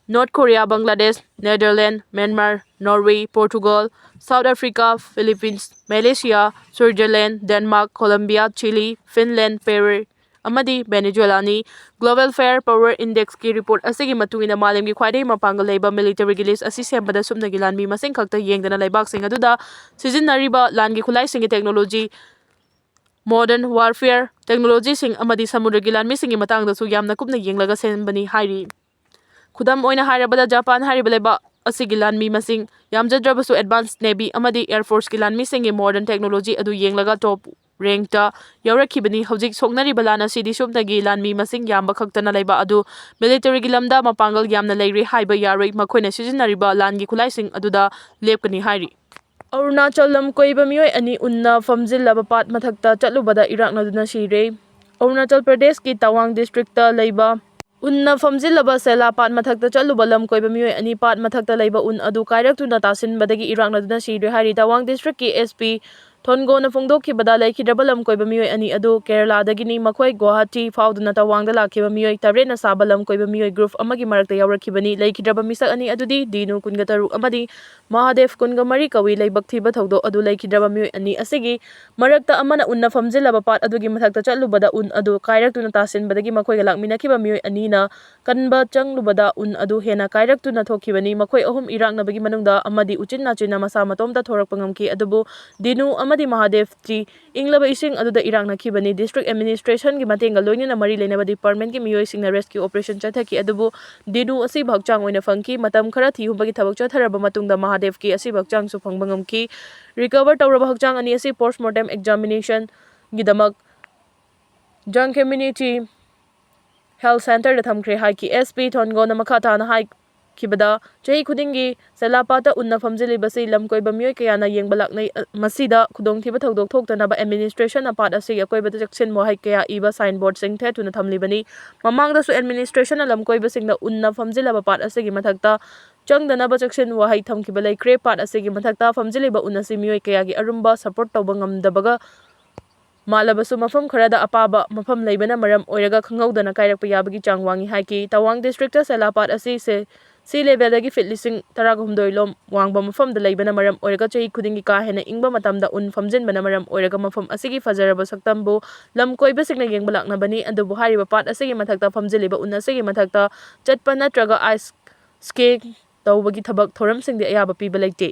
North Korea, Bangladesh, Netherlands, Myanmar, Norway, Portugal, South Africa, Philippines, Malaysia, Switzerland, Denmark, Colombia, Chile, Finland, Peru ꯑꯃꯗꯤ Venezuela ꯅꯤ꯫ Global Fire Power Index ꯀꯤ report ꯑꯁꯤꯒꯤ ꯃꯇꯨꯡ ꯏꯟꯅ, ꯃꯥꯂꯦꯝꯒꯤ ꯈ꯭ꯋꯥꯏꯗꯒꯤ ꯃꯄꯥꯡꯒꯜ ꯂꯩꯕ military ꯒꯤ list ꯑꯁꯤ ꯁꯦꯝꯕꯗ ꯁꯨꯞꯅꯒꯤ ꯂꯥꯟꯃꯤ ꯃꯁꯤꯡ ꯈꯛꯇ ꯌꯦꯡꯗꯅ, ꯂꯩꯕꯥꯛꯁꯤꯡ ꯑꯗꯨꯗ ꯁꯤꯖꯤꯟꯅꯔꯤꯕ ꯂꯥꯟꯒꯤ ꯈꯨꯠꯂꯥꯏꯁꯤꯡꯒꯤ technology, modern warfare technology ꯁꯤꯡ ꯑꯃꯗꯤ ꯁꯃꯨꯗ꯭ꯔꯒꯤ ꯂꯥꯟꯃꯤꯁꯤꯡꯒꯤ ꯃꯇꯥꯡꯗꯁꯨ ꯌꯥꯝꯅ ꯀꯨꯞꯅ ꯌꯦꯡꯂꯒ ꯁꯦꯝꯕꯅꯤ ꯍꯥꯏꯔꯤ꯫ ꯈꯨꯗꯝ ꯑꯣꯏꯅ ꯍꯥꯏꯔꯕꯗ, ꯖꯄꯥꯟ ꯍꯥꯏꯔꯤꯕ ꯂꯩꯕꯥꯛ ꯑꯁꯤꯒꯤ ꯂꯥꯟꯃꯤ ꯃꯁꯤꯡ ꯌꯥꯝꯖꯗ꯭ꯔꯕꯁꯨ advanced navy ꯑꯃꯗꯤ air force ꯀꯤ ꯂꯥꯟꯃꯤꯁꯤꯡꯒꯤ modern technology ꯑꯗꯨ ꯌꯦꯡꯂꯒ top rank ꯇ ꯌꯥꯎꯔꯛꯈꯤꯕꯅꯤ꯫ ꯍꯧꯖꯤꯛ ꯁꯣꯛꯅꯔꯤꯕ ꯂꯥꯟ ꯑꯁꯤꯗꯤ ꯁꯨꯞꯅꯒꯤ ꯂꯥꯟꯃꯤ ꯃꯁꯤꯡ ꯌꯥꯝꯕ ꯈꯛꯇꯅ ꯂꯩꯕ ꯑꯗꯨ military ꯒꯤ ꯂꯝꯗ ꯃꯄꯥꯡꯒꯜ ꯌꯥꯝꯅ ꯂꯩꯔꯦ ꯍꯥꯏꯕ ꯌꯥꯔꯣꯏ, ꯃꯈꯣꯏꯅ ꯁꯤꯖꯤꯟꯅꯔꯤꯕ ꯂꯥꯟꯒꯤ ꯈꯨꯠꯂꯥꯏꯁꯤꯡ ꯑꯗꯨꯗ ꯂꯦꯞꯀꯅꯤ ꯍꯥꯏꯔꯤ꯫ ꯑꯔꯨꯅꯥꯆꯜ ꯂꯝ ꯀꯣꯏꯕ ꯃꯤꯑꯣꯏ ꯑꯅꯤ ꯎꯟꯅ ꯐꯝꯖꯤꯜꯂꯕ ꯄꯥꯠ ꯃꯊꯛꯇ ꯆꯠꯂꯨꯕꯗ ꯏꯔꯥꯛꯅꯗꯨꯅ ꯁꯤꯔꯦ꯫ ꯑꯔꯨꯅꯥꯆꯜ ꯄ꯭ꯔꯗꯦꯁꯀꯤ ꯇꯋꯥꯡ district ꯇ ꯂꯩꯕ ꯎꯟꯅ ꯐꯝꯖꯤꯜꯂꯕ ꯁꯦꯂꯥ ꯄꯥꯠ ꯃꯊꯛꯇ ꯆꯠꯂꯨꯕ ꯂꯝ ꯀꯣꯏꯕ ꯃꯤꯑꯣꯏ ꯑꯅꯤ ꯄꯥꯠ ꯃꯊꯛꯇ ꯂꯩꯕ ꯎꯟ ꯑꯗꯨ ꯀꯥꯏꯔꯛꯇꯨꯅ ꯇꯥꯁꯤꯟꯕꯗꯒꯤ ꯏꯔꯥꯛꯅꯗꯨꯅ ꯁꯤꯔꯦ ꯍꯥꯏꯔꯤ꯫ ꯇꯋꯥꯡ district ꯀꯤ S P ꯊꯣꯟꯒꯣꯅ ꯐꯣꯡꯗꯣꯛꯈꯤꯕꯗ, ꯂꯩꯈꯤꯗ꯭ꯔꯕ ꯂꯝ ꯀꯣꯏꯕ ꯃꯤꯑꯣꯏ ꯑꯅꯤ ꯑꯗꯨ ꯀꯦꯔꯂꯥꯗꯒꯤꯅꯤ꯫ ꯃꯈꯣꯏ ꯒꯨꯋꯥꯍꯥꯇꯤ ꯐꯥꯎꯗꯨꯅ ꯇꯋꯥꯡꯗ ꯂꯥꯛꯈꯤꯕ ꯃꯤꯑꯣꯏ ꯇꯔꯦꯠꯅ ꯁꯥꯕ ꯂꯝ ꯀꯣꯏꯕ ꯃꯤꯑꯣꯏ group ꯑꯃꯒꯤ ꯃꯔꯛꯇ ꯌꯥꯎꯔꯛꯈꯤꯕꯅꯤ꯫ ꯂꯩꯈꯤꯗ꯭ꯔꯕ ꯃꯤꯁꯛ ꯑꯅꯤ ꯑꯗꯨꯗꯤ ꯗꯤꯅꯨ ꯀꯨꯟꯒ ꯇꯔꯨꯛ ꯑꯃꯗꯤ ꯃꯍꯥꯗꯦꯕ ꯀꯨꯟꯒ ꯃꯔꯤ ꯀꯧꯏ꯫ ꯂꯥꯏꯕꯛ ꯊꯤꯕ ꯊꯧꯗꯣꯛ ꯑꯗꯨ ꯂꯩꯈꯤꯗ꯭ꯔꯕ ꯃꯤꯑꯣꯏ ꯑꯅꯤ ꯑꯁꯤꯒꯤ ꯃꯔꯛꯇ ꯑꯃꯅ ꯎꯟꯅ ꯐꯝꯖꯤꯜꯂꯕ ꯄꯥꯠ ꯑꯗꯨꯒꯤ ꯃꯊꯛꯇ ꯆꯠꯂꯨꯕꯗ ꯎꯟ ꯑꯗꯨ ꯀꯥꯏꯔꯛꯇꯨꯅ ꯇꯥꯁꯤꯟꯕꯗꯒꯤ ꯃꯈꯣꯏꯒ ꯂꯥꯛꯃꯤꯟꯅꯈꯤꯕ ꯃꯤꯑꯣꯏ ꯑꯅꯤꯅ ꯀꯟꯕ ꯆꯪꯂꯨꯕꯗ ꯎꯟ ꯑꯗꯨ ꯍꯦꯟꯅ ꯀꯥꯏꯔꯛꯇꯨꯅ ꯊꯣꯛꯈꯤꯕꯅꯤ꯫ ꯃꯈꯣꯏ ꯑꯍꯨꯝ ꯏꯔꯥꯛꯅꯕꯒꯤ ꯃꯅꯨꯡꯗ ꯑꯃꯗꯤ ꯎꯆꯤꯟ ꯅꯥꯆꯤꯟꯅ ꯃꯁꯥ ꯃꯇꯣꯝꯇ ꯊꯣꯔꯛꯄ ꯉꯝꯈꯤ, ꯑꯗꯨꯕꯨ ꯗꯤꯅꯨ ꯑꯃꯗꯤ ꯃꯍꯥꯗꯦꯕꯇꯤ ꯏꯪꯂꯕ ꯏꯁꯤꯡ ꯑꯗꯨꯗ ꯏꯔꯥꯛꯅꯈꯤꯕꯅꯤ꯫ District administration ꯒꯤ ꯃꯇꯦꯡꯒ ꯂꯣꯏꯅꯅ ꯃꯔꯤ ꯂꯩꯅꯕ department ꯀꯤ ꯃꯤꯑꯣꯏꯁꯤꯡꯅ rescue operation ꯆꯠꯊꯈꯤ, ꯑꯗꯨꯕꯨ ꯗꯤꯅꯨ ꯑꯁꯤꯕ ꯍꯛꯆꯥꯡ ꯑꯣꯏꯅ ꯐꯪꯈꯤ꯫ ꯃꯇꯝ ꯈꯔ ꯊꯤ ꯍꯨꯝꯕꯒꯤ ꯊꯕꯛ ꯆꯠꯊꯔꯕ ꯃꯇꯨꯡꯗ ꯃꯍꯥꯗꯦꯕꯀꯤ ꯑꯁꯤꯕ ꯍꯛꯆꯥꯡꯁꯨ ꯐꯪꯕ ꯉꯝꯈꯤ꯫ Recover ꯇꯧꯔꯕ ꯍꯛꯆꯥꯡ ꯑꯅꯤ ꯑꯁꯤ post mortem examination ꯒꯤꯗꯃꯛ ꯖꯪ community health centre ꯗ ꯊꯝꯈ꯭ꯔꯦ ꯍꯥꯏꯈꯤ꯫ S P ꯊꯣꯟꯒꯣꯅ ꯃꯈꯥ ꯇꯥꯅ ꯍꯥꯏꯈꯤꯕꯗ, ꯆꯍꯤ ꯈꯨꯗꯤꯡꯒꯤ ꯁꯦꯂꯥꯄꯥꯠꯇ ꯎꯟꯅ ꯐꯝꯖꯤꯜꯂꯤꯕꯁꯤ ꯂꯝ ꯀꯣꯏꯕ ꯃꯤꯑꯣꯏ ꯀꯌꯥꯅ ꯌꯦꯡꯕ ꯂꯥꯛꯅꯩ꯫ ꯑ, ꯃꯁꯤꯗ ꯈꯨꯗꯣꯡꯊꯤꯕ ꯊꯧꯗꯣꯛ ꯊꯣꯛꯇꯅꯕ administration ꯅ ꯄꯥꯠ ꯑꯁꯤꯒꯤ ꯑꯀꯣꯏꯕꯗ ꯆꯦꯛꯁꯤꯟ ꯋꯥꯍꯩ ꯀꯌꯥ ꯏꯕ signboard ꯁꯤꯡ ꯊꯦꯠꯇꯨꯅ ꯊꯝꯂꯤꯕꯅꯤ꯫ ꯃꯃꯥꯡꯗꯁꯨ administration ꯅ ꯂꯝ ꯀꯣꯏꯕꯁꯤꯡꯅ ꯎꯟꯅ ꯐꯝꯖꯤꯜꯂꯕ ꯄꯥꯠ ꯑꯁꯤꯒꯤ ꯃꯊꯛꯇ ꯆꯪꯗꯅꯕ ꯆꯦꯛꯁꯤꯟ ꯋꯥꯍꯩ ꯊꯝꯈꯤꯕ ꯂꯩꯈ꯭ꯔꯦ꯫ ꯄꯥꯠ ꯑꯁꯤꯒꯤ ꯃꯊꯛꯇ ꯐꯝꯖꯤꯜꯂꯤꯕ ꯎꯟ ꯑꯁꯤ ꯃꯤꯑꯣꯏ ꯀꯌꯥꯒꯤ ꯑꯔꯨꯝꯕ support ꯇꯧꯕ ꯉꯝꯗꯕꯒ ꯃꯥꯜꯂꯕꯁꯨ, ꯃꯐꯝ ꯈꯔꯗ ꯑꯄꯥꯕ ꯃꯐꯝ ꯂꯩꯕꯅ ꯃꯔꯝ ꯑꯣꯏꯔꯒ ꯈꯪꯍꯧꯗꯅ ꯀꯥꯏꯔꯛꯄ ꯌꯥꯕꯒꯤ ꯆꯥꯡ ꯋꯥꯡꯏ ꯍꯥꯏꯈꯤ꯫ ꯇꯋꯥꯡ ꯗꯤꯁꯇ꯭ꯔꯤꯛꯇ ꯁꯦꯂꯥ ꯄꯥꯠ ꯑꯁꯤ ꯁꯦ-, ꯁꯤ ꯂꯦꯚꯦꯜꯗꯒꯤ ꯐꯤꯠ ꯂꯤꯁꯤꯡ ꯇꯔꯥꯒ ꯍꯨꯝꯗꯣꯏ ꯂꯣꯝ ꯋꯥꯡꯕ ꯃꯐꯝꯗ ꯂꯩꯕꯅ ꯃꯔꯝ ꯑꯣꯏꯔꯒ ꯆꯍꯤ ꯈꯨꯗꯤꯡꯒꯤ ꯀꯥ ꯍꯦꯟꯅ ꯏꯪꯕ ꯃꯇꯝꯗ ꯎꯟ ꯐꯝꯖꯤꯟꯕꯅ ꯃꯔꯝ ꯑꯣꯏꯔꯒ ꯃꯐꯝ ꯑꯁꯤꯒꯤ ꯐꯖꯔꯕ ꯁꯛꯇꯝꯕꯨ ꯂꯝ ꯀꯣꯏꯕꯁꯤꯡꯅ ꯌꯦꯡꯕ ꯂꯥꯛꯅꯕꯅꯤ꯫ ꯑꯗꯨꯕꯨ ꯍꯥꯏꯔꯤꯕ ꯄꯥꯠ ꯑꯁꯤꯒꯤ ꯃꯊꯛꯇ ꯐꯝꯖꯤꯜꯂꯤꯕ ꯎꯟ ꯑꯁꯤꯒꯤ ꯃꯊꯛꯇ ꯆꯠꯄ ꯅꯠꯇ꯭ꯔꯒ ꯑꯥꯏꯁ ꯁ꯭ꯀꯦ ꯇꯧꯕꯒꯤ ꯊꯕꯛ ꯊꯧꯔꯝꯁꯤꯡꯗꯤ ꯑꯌꯥꯕ ꯄꯤꯕ ꯂꯩꯇꯦ꯫